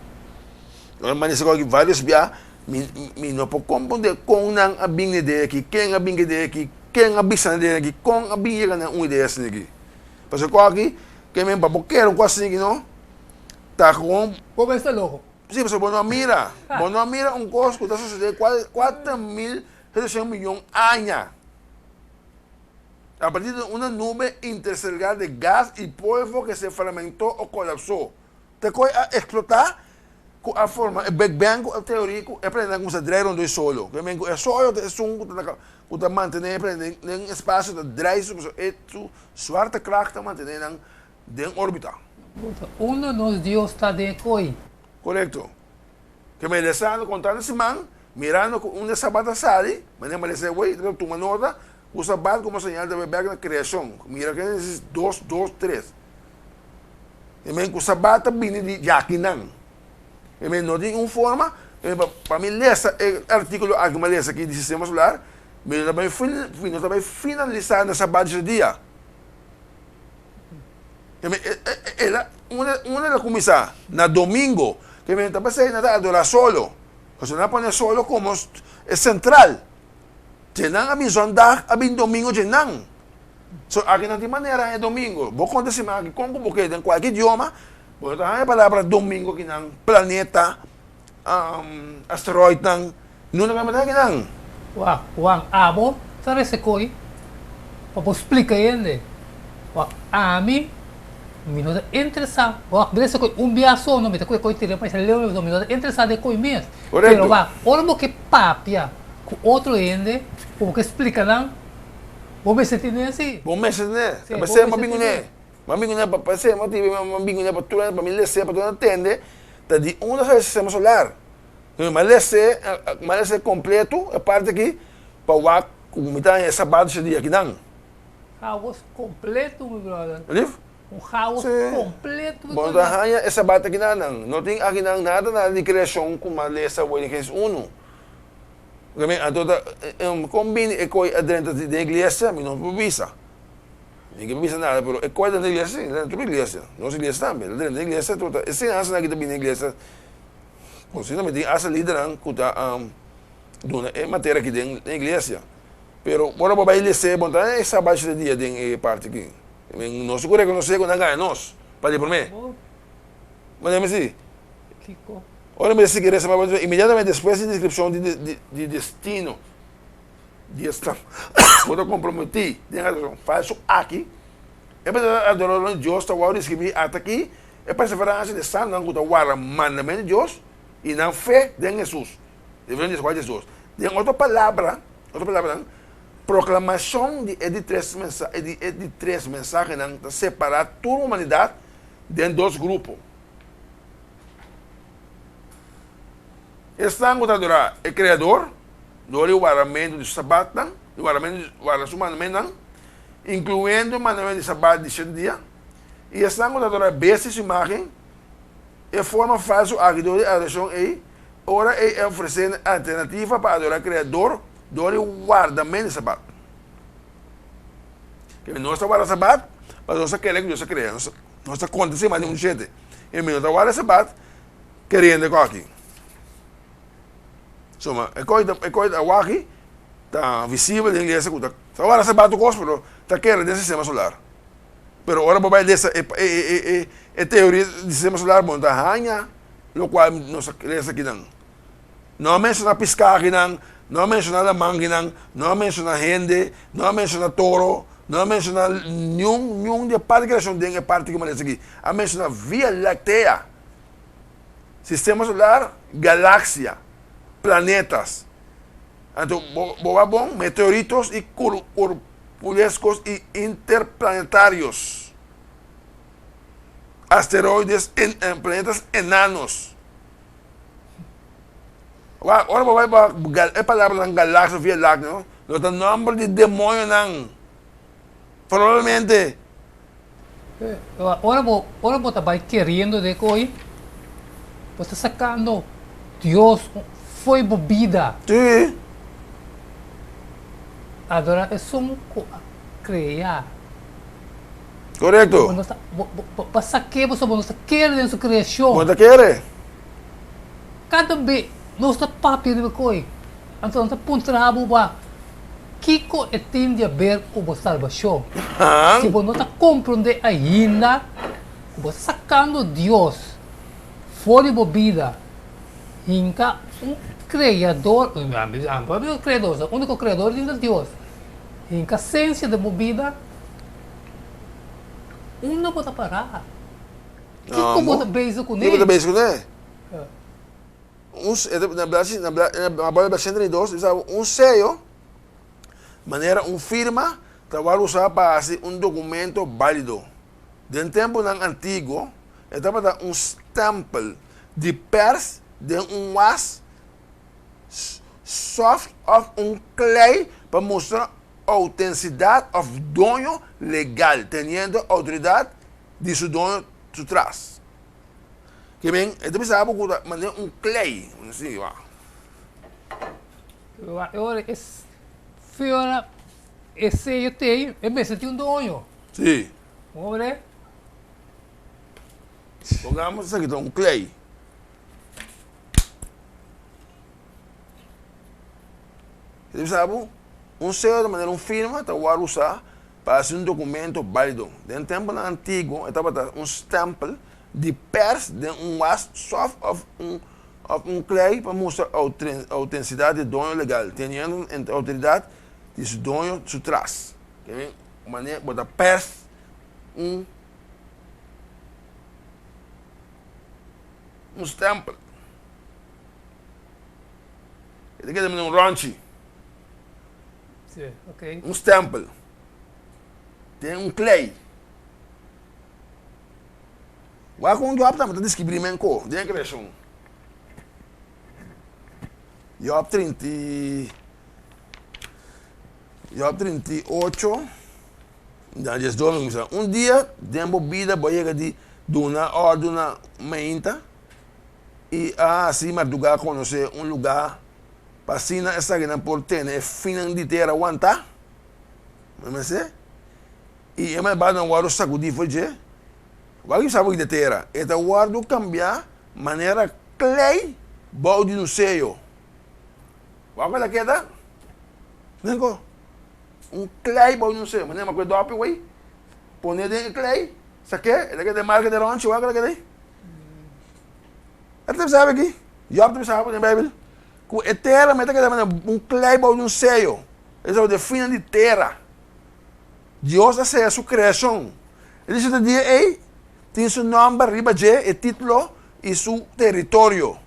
Nos a malesa ku aki varios bia. Mi, mi no por comprende con nan a bin na idea aki, ken a bin cu idea aki, ken a bisa na idea aki, con a bin yega na un idea asina aki. Pasobra cu aki, ke men pa bo kere un cos asina aki no, ta gewoon. Bo mester loco. Si, pasobra bo no a mira, bo no a mira un cos cu ta sucede 4700 miyon aña. A partir di una nube interestelar de gas y polvo que se fragmentó o colapsó. Te koe a eksplotá ku a forma e Big Bang ku e teoria ku e planeta kuminsá drai rondó e solo. Ke men ku e solo ta esun ku ta ku ta mantené e planeta den espasio ta drai su pasobra e su zwaartekracht ta mantené nan den órbita. Unda nos Dios ta den e koe? Korekto. Ke men lesando kontando siman, mirando ku unda e sabat a sali, manera mi a lesa e wei, ta tuma nota ku sabat komo señal ta bai bèk na kreashon. Mira Génesis dos, dos, tres. E men ku sabat ta bini di yakinan. E men no tin un forma, e men pa mi lesa e artíkulo aki ku mi a lesa aki di sistema solar, mi no ta bai mi no ta bai finalisá na sabat di dia. E men el a unda unda el a kuminsá? Na domingo. E men ta pasei nan ta adorá solo. Pasobra nan a pone solo komo e sentral. Dje nan a bin zondag, a bin domingo dje nan. So aki no tin manera haña domingo. Bo konta siman aki kon ku bo ke den kualke idioma, bo no ta haña palabra domingo kinan, planeta, asteroidnan, nunca no ta kinan. Wak, Juan, abo ta rese koi pa bo splika hende. Wak, ami, mi no ta interesá. Wak, mi rese koi un bia so, no, mi ta kohe koi tira pa esei leu, mi no ta interesá den koi mes. Korekto. Pero wak, ora bo ke papia ku otro hende, ku bo ke splika nan, Bo mester tene asi. Bo mester tene. Ta p'esei m'a bin kuné. M'a bin kuné pa p'esei motibu m'a bin kuné pa tur hende, pa mi les'é, pa tur hende tende, ta di unda sali e sistema solar. M'a les'é, m'a les'é kompleto e parti aki pa wak ku mi ta haña e sabat di akinan. Chaos kompleto, mi brother. Lief? Un chaos kompleto, mi brother. Bo no ta haña e sabat akinan nan. No tin akinan nada nada di kreashon ku m'a lesa awor den Genesis unu. Anto ta kon bini e koi a drenta den iglesia mi no por bisa. Mi no por bisa nada pero e koi a drenta den iglesia si, a drenta tur iglesia, nos iglesia tambe, a drenta den iglesia tur ta e enseñansanan ki ta bini den iglesia posiblemente tin hasta lidernan ku ta duna e materia aki den iglesia. Pero ora bo bai lese bo no ta e sabat shete dia den e parti aki. Nos ku rekonosé ku nan gaña nos pa di promé. Bo si? Kiko? Ora mi ta sigui resa pa bo, inmediatamente despues di deskripshon di destino di esnan ku ta komprometí den adorashon falsu aki, e berdadero adoradónan di Dios ta wòrdu deskribí ata aki, e perseveransia di e santunan ku ta warda mandamentu di Dios i nan fe den Hesus. Revelashon dieskuater diesdos. Den otro palabra, otro palabranan, proklamashon di e di tres mensahe, di e di tres mensahenan ta separá tur humanidat. den dos grupo. Esnan ku ta adorá e Kreador dor di wardamentu di su sabatnan, di wardamentu di warda su mandamentunan, inkluyendo e mandamentu di sabat di shete dia, i esnan ku ta adorá e bestia i su imágen, e forma falsu aki dor di adorashon ei, ora ei e ofresé un alternativa pa adorá e Kreador dor di wardamentu di sabat. Kende nos ta warda sabat, pasobra nos ta kere ku Dios a krea. Nos ta konta siman di un shete. I mi no ta warda sabat keriendo e kos aki. Suma, e kos e kos awa aki ta visibel den iglesia ku ta ta warda sabat tur kos pero ta kere den sistema solar. Pero ora bo bai lesa e e e e teoria di sistema solar bo no ta haña lokual nos ta lesa akinan. No a menshoná piská akinan, no a menshoná laman akinan, no a menshoná hende, no a menshoná toro, no a menshoná niun niun di e parti kreashon den e parti ku mi a lesa aki. A menshoná Via Láctea, sistema solar, galaksia, planetas. Anto bo bo wak bon, meteoritos i korpuleskos i interplanetarios, asteroides, planetas enanos. Wak, ora bo bai pa e palabranan galaxia, Via Láctea, no ta nomber di demoñonan, probablemente. Ora bo, ora bo ta bai keriendo de koe, bo ta sakando Dios fo'i bo bida. Sí. Adora esun ku a krea. Korekto. Bo no ta, bo, bo, bo a sak'é pasobra bo no ta kere den su kreashon. Bo no ta kere. Kada be nos ta papia riba koe, anto nan ta puntra bo ba kiko e tin di haber ku bo salbashon. Si bo no ta komprondé ainda ku bo ta sakando Dios for di bo bida, hinka un Kreador, Kreador, uniko Kreador tin ta Dios, hinka sensia den bo bida, unda bo ta pará? Kiko bo ta bezig kuné? Kiko bo ta bezig kuné? Un, na blasi, na na blasi 132, bisa un seyo, manera un firma, ta wòrdu usá pa hasi un dokumento bálido. Den tempunan antiguo, e tabata un stèmpel di pèrs den un was sòft òf un klei pa mustra outensidat òf doño legal, teniendo outoridat di su doño su tras. Ke men, e ta bisa bo ku ta manera un klei, si wak. Wak, e ora e fiora e seyo tei, e mester tin un doño. Si. Bo wak? Pongamos esaki ta un klei. E ta bisa bo, un seyo ta manera un firma ta wòrdu usá pa hasi un dokumento bálido. Den tempunan antiguo e tabata un stèmpel di pèrs den un was sòf òf un òf un klei pa mustra outensidat di doño legal, teniendo outoridat di su doño su tras. Manera bo ta pèrs un un stèmpel. E ta keda mira un rònchi. Sí, ok. Un stèmpel. Den un klei. Wak kon Jòb tabata deskribí men ko den e kreashon. Jòb 30, Jòb 38, na 12 mi kuminsá. Un dia den bo bida bo a yega di duna òrdu na meinta i a hasi mardugá konosé un lugá pa asina esakinan por tene e finnan di tera wantá? Bo mester? I e malbadonan wòrdu sakudí for dje. Wak i sabi di tera, e ta wòrdu kambiá manera klei bou di un seyo. Wak ku ta keda? Niko? Un klei bou di un seyo. Manera ku e dòpi wei, pone den e klei, sak'é, e ta keda e marka di rònchi, wak ku ta keda ei. E ta bisa aki, Jòb ta bisa den Beibel, ku e tera mester keda manera un klei bou di un seyo. Esei ta fina di tera. Dios a seya su kreashon. E di shete dia ei tin su nòmber riba dje, e título i su teritorio.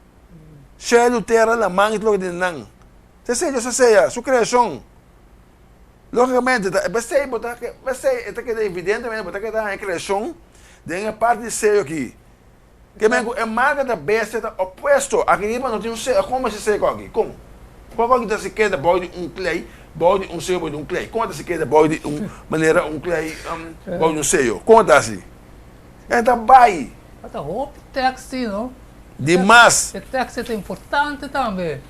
Shelu, tera, laman i tur loke tin den nan. Ta esei Dios a seya, su kreashon. Lógikamente, ta p'esei bo ta, p'esei e ta keda evidentemente bo ta keda haña kreashon. Den e parti di seyo aki. Ke men ku e marka ta bestia ta opuesto. Aki riba no tin un seyo. Kon mester seyo aki? Kon? Kon aki ta si keda bou di un klei, bou di un seyo bou di un klei? Kon ta si keda bou di un manera un klei bou di un seyo? Kon ta hasi? E ta bai. A ta hopi tekst tin, no? Dimas. E tekst ta importante tambe.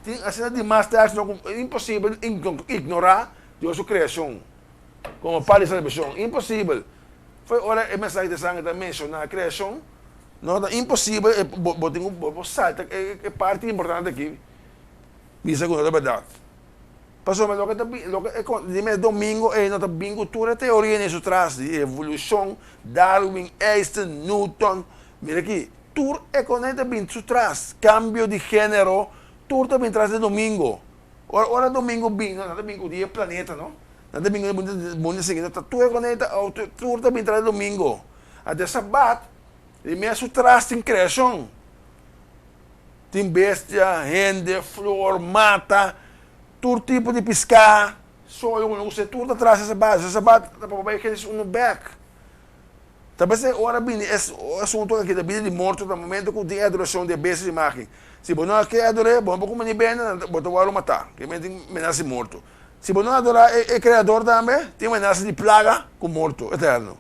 Tin asina dimas tekst no ku imposibel ignorá Dios su kreashon komo parti di salbashon. Imposibel. Fo'i ora e mensahe di sanger ta menshoná kreashon, no ta imposibel e bo bo tin ku bo por salta e e parti importante aki bisa ku no ta bèrdat. Pasobra loke ta bin loke e kon di mes domingo ei no ta bin ku tur e teoria nei su tras di evolushon, Darwin, Einstein, Newton, mira aki tur e kon ei ta bin su tras, kambio di género, tur ta bin tras di domingo. Ora ora domingo bin no ta bin ku di e planeta no, nan ta bin ku e mundu sigui no ta tur e planeta tur ta bin tras di domingo. Anto e sabat di mes su tras tin kreashon, tin bestia, hende, flor, mata, tur tipo di piská, soyo ku no gusta tur ta tras di sabat, e sabat ta pa bai Genesis unu bèk. Ta p'esei ora bini e asuntu aki ta bini di morto ta momento ku tin e adorashon di e bestia di imágen. Si bo no a ke ador'é, bo no por kume ni bende, nan bo ta wòrdu matá. Ke men tin menasa di morto. Si bo no adorá e Kreador tambe, tin menasa di plaga ku morto eterno.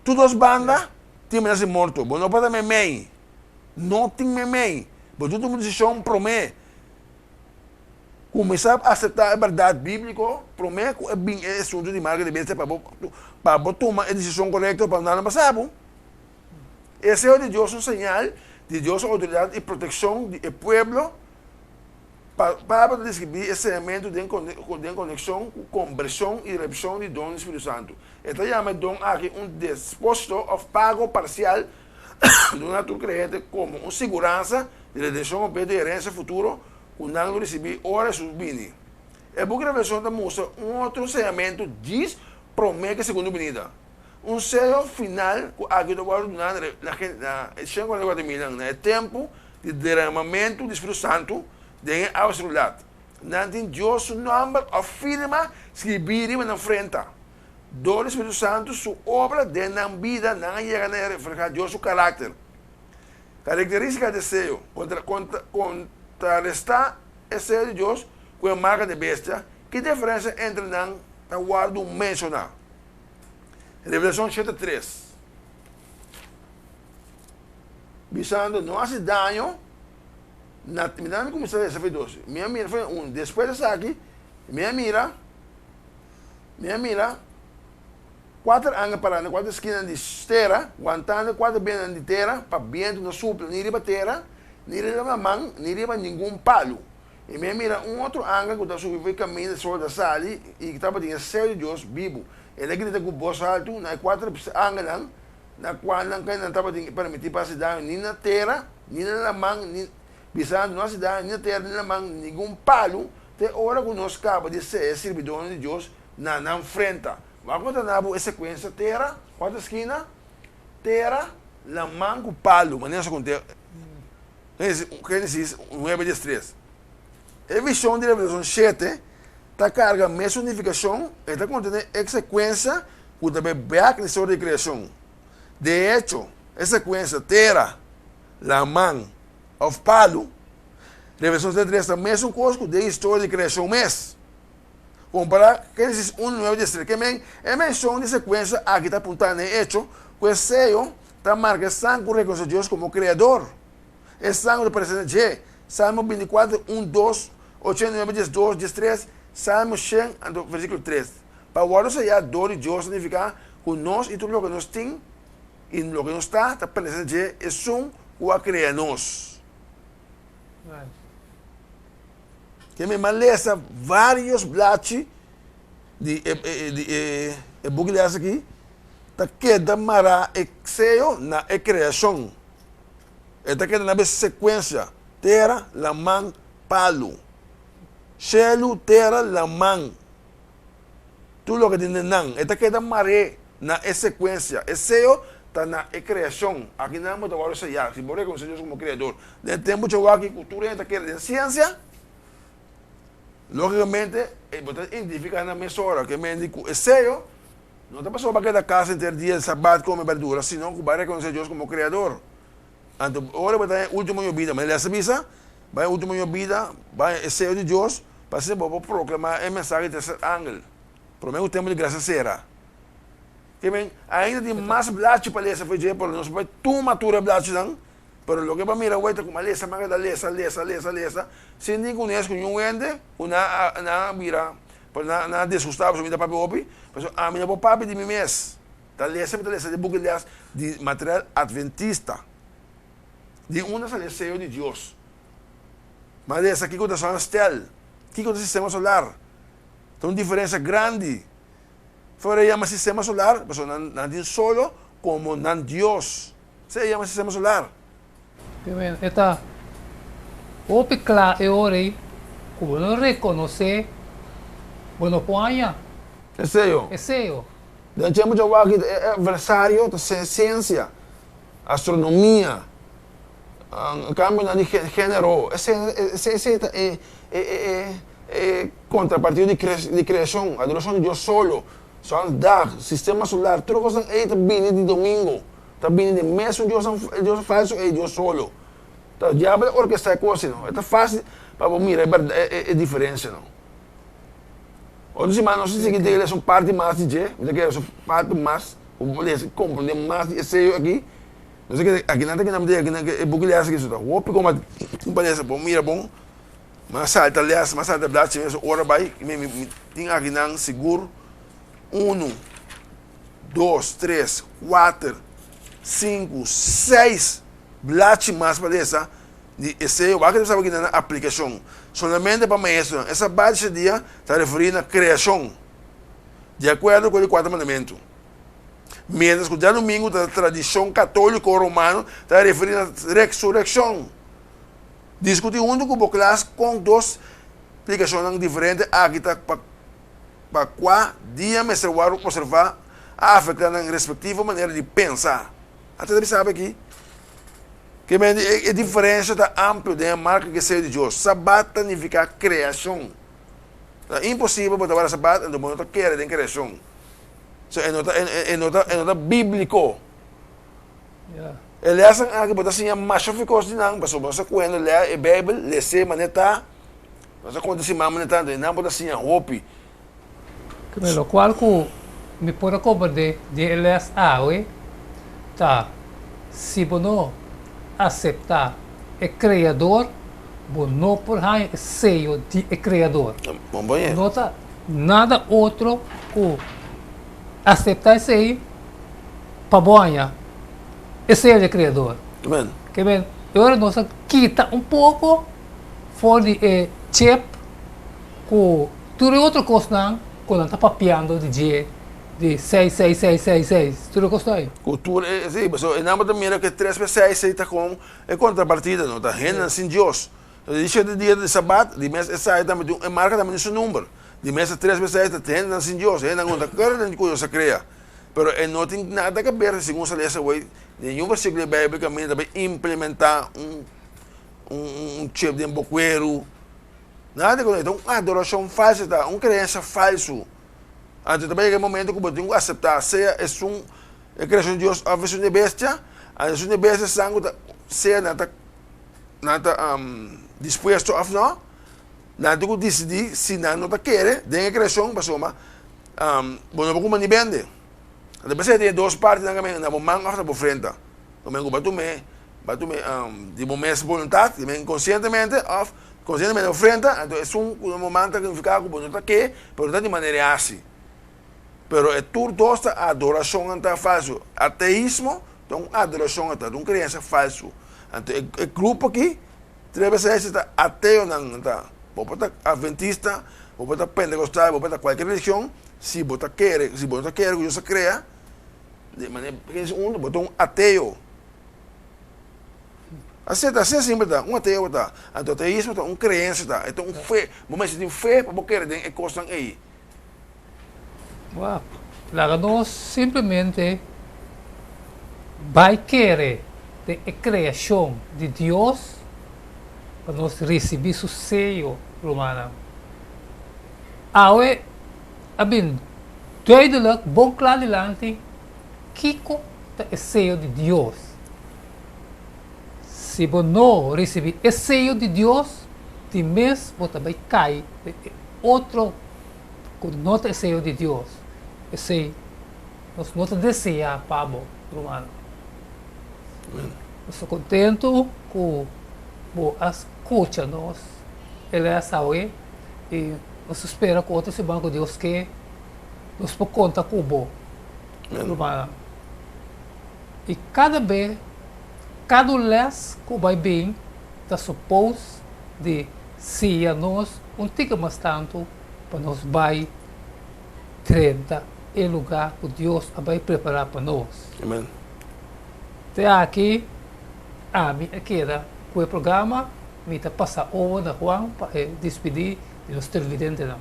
Tur dos banda tin menasa di morto. Bo no por ta meimei. No tin meimei. Bo tin tuma desishon promé. Kuminsá aseptá e bèrdat bíbliko promé ku e bin e asuntu di marka di bestia pa bo pa bo tuma e desishon korekto pa nada pasa bo. E seo di Dios un señal di Dios su outoridat i protekshon di e pueblo. Pa Pablo ta deskribí e seyamentu den den konekshon ku kombershon i repshon di don di Spiritu Santu. E ta yama e don aki un despósito òf pago parsial duna tur kreyente komo un siguransa di redenshon kompleto i herensia futuro ku nan lo risibí ora Hesus bini. E buki Revelashon ta mustra un otro seyamentu djis promé ku e segundo binida, un seyo final ku aki ta wòrdu duná na e 144 milnan na e tempu di deramamentu di Spiritu Santu den e awa selulat. Nan tin Dios su nòmber òf firma skibí riba nan frenta. Dor di Spiritu Santu su obra den nan bida nan a yega na e reflehá Dios su karakter. Karakterístika di e seyo, Kontra, kontra, kontrarestá e seyo di Dios ku e marka di e bestia, ki diferensia entre nan ta wòrdu menshoná? Revelashon 7, 3, Bisando, No hasi daño na, mi ta kuminsá lesa for dos, mi a mira for un, despues di esaki mi a mira, mi a mira, Kuater angel pará na kuater skinan di tera, wantando e kuater bientunan di tera, pa bientu no supla ni riba tera, ni riba laman, ni riba ningun palu. I mi a mira un otro angel ku ta subi for e kaminda di sol ta sali i ku tabatin e sel di Dios bibu. El a grita ku bos haltu na e kuater angelnan, na kualnan kai nan tabatin permití pa hasi daño ni na tera, ni na laman, ni, bisando, No hasi daño ni na tera ni na laman, ni ningun palu, te ora ku nos kaba di seya e sirbidónan di Dios na nan frenta. Bo a konta na bo e sekuensia tera, kuater skina, tera, laman ku palu, manera nos a konta Génesis nuebe dies tres. E vishon di Revelashon shete ta karga mesun nifikashon, e ta kontené e sekuensia ku ta bai bèk na historia di kreashon. De echo, e sekuensia tera, laman òf palu, Revelashon shete tres ta mesun kos ku den historia di kreashon mes. Kompará Génesis un nuebe di estre. Ke men, e menshon di sekuensia aki ta apuntá na e echo ku e seyo ta marka esnan ku rekonosé Dios komo Kreador. Esnan ku ta paresé na dje. Salmo 24, un, dos, 89, 12, 13, Salmo 100, anto versíkulo 3. Pa wòrdu seyá dor di Dios ta nifiká ku nos i tur loke nos tin i loke nos ta, ta pertenesé na dje, esun ku a krea nos. Ke mi a lesa varios blachi di e di e e buki les aki ta keda mará e seyo na e kreashon. E ta keda na be sekuensia, tera, laman, palu. Shelu, tera, laman. Tur loke tin den nan. E ta keda mar'é na e sekuensia. E seyo ta na e kreashon. Aki nan bo ta wòrdu seyá. Si bo rekonosé Dios komo Kreador. Den e tempu djawe aki ku tur hende ta kere den siensia, lógikamente bo ta identifiká nan mesora. Ke mende ku e seyo. No ta pasobra bo a keda kas henter dia di sabat kome berdura, sino ku bo a rekonosé Dios komo Kreador. Anto ora bo ta den e último yobida, manera Elias a bisa, bai e último yobida, bai e seyo di Dios, pa asina bo por proklamá e mensahe di terser angel, promé ku tempu di grasia sera. Ke men, ainda tin mas blachi pa lesa for dje, pero nos por bai tuma tur e blachinan, pero loke bo a mira awor ta kuma lesa, manga ta lesa, lesa, lesa, lesa, sin tin kunes ku niun hende ku nan a nan a bira, pero nan nan a disgustá pasobra mi ta papia hopi, pasobra ami no por papia di mi mes. Ta lesa mi ta lesa di buki les di material adventista. Di unda sali e seyo di Dios? Mi a lesa kiko ta son stel, kiko ta sistema solar. Ta un diferensia grandi. Fuera e yama sistema solar, pasobra nan nan tin solo komo nan Dios. Esei e yama sistema solar. E ta hopi kla e ora ei ku bo no rekonosé, bo no por haña E seyo. E seyo. Den tempu djawaki e adversario ta siensia, astronomia, kambionan di genero. Esei ta e kontrapartido di kreashon, adorashon di Dios solo, sol, dag, sistema solar, tur e kosnan ei ta bini di domingo, ta bini di mesun dios falso ei, Dios solo. Ta diabel a orkestá e kos ei, no. E ta fásil pa bo mira e diferensia, no. Otro siman nos ta sigui den lesa un parti mas di dje, mi ta kere lesa un parti mas, pa bo por lesa i komprende mas di e seyo aki. Nos ta kere, akinan ta kina mi ta e buki lesa aki, so ta hopi kon pa lesa, bo mira bon, mi a salta lesa, mi a salta blachi mes ora bai, mi mi tin akinan sigur unu, dos, tres, kuater, sinku, seis blachi mas pa lesa. Di esei wak ta saba kina na aplikashon solamente pa maestronan. E sabat di dia ta referí na kreashon, di akuerdo ku e di kuater mandamentu, miéntras ku djadumingu ta tradishon katóliko romano ta referí na resurekshon. Diskutí huntu ku bo klas kon dos splikashonnan diferente aki ta pa pa kua dia mester wòrdu opservá a afektá nan respektivo manera di pensa. Ata ta bisa aki Ke men di e diferensia ta amplio den e marka ke seyo di Dios. Sabat ta nifiká kreashon. Ta imposibel bo ta wara sabat anto bo no ta kere den kreashon. So e no ta e no ta e no ta bíbliko. E lèsnan aki bo ta siña masha fikos di nan pasobra bo no sa kuenda lea e Beibel, les'é manera ta, bo no sa konta siman manera ta, anto nan bo ta siña hopi. Lokual ku mi por a komprendé di e lès awe ta, si bo no aseptá e Kreador, bo no por haña e seyo di e Kreador. No ta nada otro ku aseptá esei pa bo haña e seyo di e Kreador. Ke men, e ora nos a kita un poko for di e chip ku tur e otro kosnan ku nan ta papiando di dje di seis seis seis seis seis tur e kosnan ei. Ku tur e si pasobra e nan bo ta mira ku e tres pa seis ei ta kon e kontrapartida no ta hendenan sin Dios di shete dia di sabat di mes esai tambe tin un e marka tambe tin su number di mes e tres pa seis ta hendenan sin Dios hendenan ku no ta kere den ku Dios a krea pero e no tin nada ke ber segun sa lesa awor den niun versíkulo di beibel kaminda ta bai implementá un un chip den bo kueru. Nada ku ta un adorashon falsu ta, un kreensia falsu. Anto ta bai yega e momento ku bo tin ku aseptá sea esun e kreashon di Dios òf esun di e bestia. Anto esun di e bestia san ku ta sea nan ta nan ta dispuesto òf no, nan tin ku disidí si nan no ta kere den e kreashon pasobra bo no por kuma ni bende. Anto p'esei tin e dos partinan kaminda na bo man òf na bo frenta. Bo men ku bo a tum'é Ba tuma di bo mes boluntat, di men konsientemente òf konsientemente bo frenta, anto esun ku bo manda ta signifiká ku bo no ta ke, pero no ta di manera e hasi. Pero e tur dos ta adorashonnan ta falsu. Ateismo ta un adorashon, ta un kreensia falsu. Anto e grupo aki, tres bes esei ta ateonan ta. Bo por ta adventista, bo por ta pentekostal, bo por ta kualke religion, si bo ta kere, si bo no ta kere ku Dios a krea, di manera bo ta un ateo. Asina ta, asina simpel ta. Un ateo ta. Anto ateismo ta un creencia ta. E ta un fe. Bo mester tin fe pa bo kere den e cosnan ey. Wak. Laga nos simplemente bai kere den e creacion di Dios pa nos ricibi su seyo, rumannan. Awe a bin. Duidelijk, bon kla dilanti, kiko ta e seyo di Dios. Si bo no risibí e seyo di Dios, di mes bo ta bai kai den e otro ku no ta e seyo di Dios. Esei nos no ta deseá pa bo, rumannan. Nos ta kontentu ku bo a skucha nos e lès awe i nos ta spera ku otro siman ku Dios ke nos por konta ku bo, rumannan. I kada be, kada un lès ku bai bin ta supos di siña nos un tiki mas tantu pa nos bai drenta e lugá ku Dios a bai prepará pa nos. Amen. Te aki ami a keda ku e programa, mi ta pasa over na Juan pa e dispidí di nos televidentenan.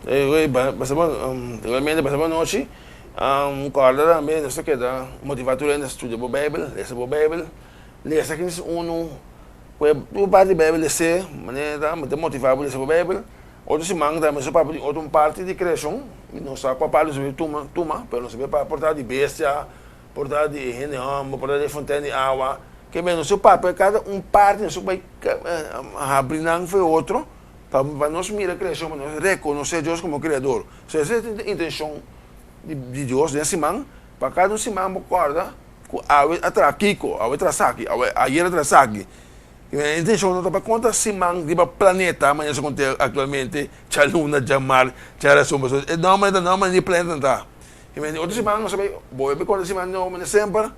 Ey, pasa bon, igualmente pasa bon nochi. Kòrda tambe nos ta keda motivá tur hende studia bo Beibel, lesa bo Beibel, lesa kinsas unu ku e tur parti di Beibel les'é, manera ta motivá bo lesa bo Beibel. Otro siman tambe nos a papia di otro un parti di kreashon, mi no sa kua parti nos a bai tuma, tuma, pero nos a bai papia por ta di bestia, por ta di hende hòmber, por ta di fontein di awa, ke men nos a papia kada un parti nos a bai habri nan for e otro pa pa nos mira kreashon, pa nos rekonosé Dios komo Kreador. So esa ta e intenshon di di Dios den siman, pa kada un siman bo kòrda ku awe a traha kiko, awe a traha esaki, awe ayer a traha esaki. E intencion no ta pa conta siman riba planeta manera sa conte actualmente, dja luna, dja mar, dja rason, pasobra e nomber ta nomber di planeta ta. I men otro siman nos a bay bolbe conta siman nobo manera semper,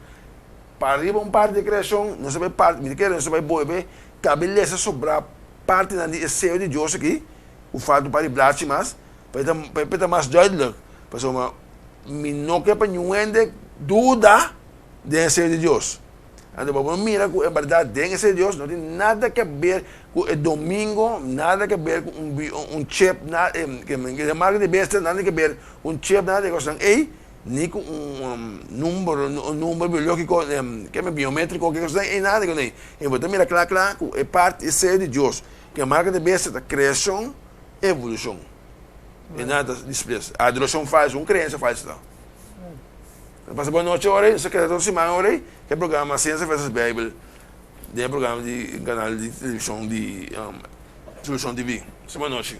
pa riba un parti di creacion nos a bay parti, mi ta kere nos a bay bolbe cabe lesa sobra partinan di e seo di Dios aki cu falta un par di blachi mas pa e ta pa e ta mas duidelijk, pasobra mi no ke pa niun hende duda den e seo di Dios. Anto bo por mira ku e bèrdat den esei Dios no tin nada ke ber ku e domingo, nada ke ber ku un un chip, e marka di bestia, nada ke ber ku un chip, nada di e kosnan ei, ni ku un number, un number biológiko, ke biométriko, ke kosnan ei, nada di kos ei. I bo ta mira kla kla ku e parti esei di Dios, ku e marka di bestia ta kreashon, evolushon. E nada ta despues. Adorashon falsu, un kreensia falsu ta. Ta pasa bo nochi ora ei, nos ta keda tur siman ora ei ku e programa Siensia versus Beibel den e programa di kanal di televishon di Solushon TV. Pasa bo nochi.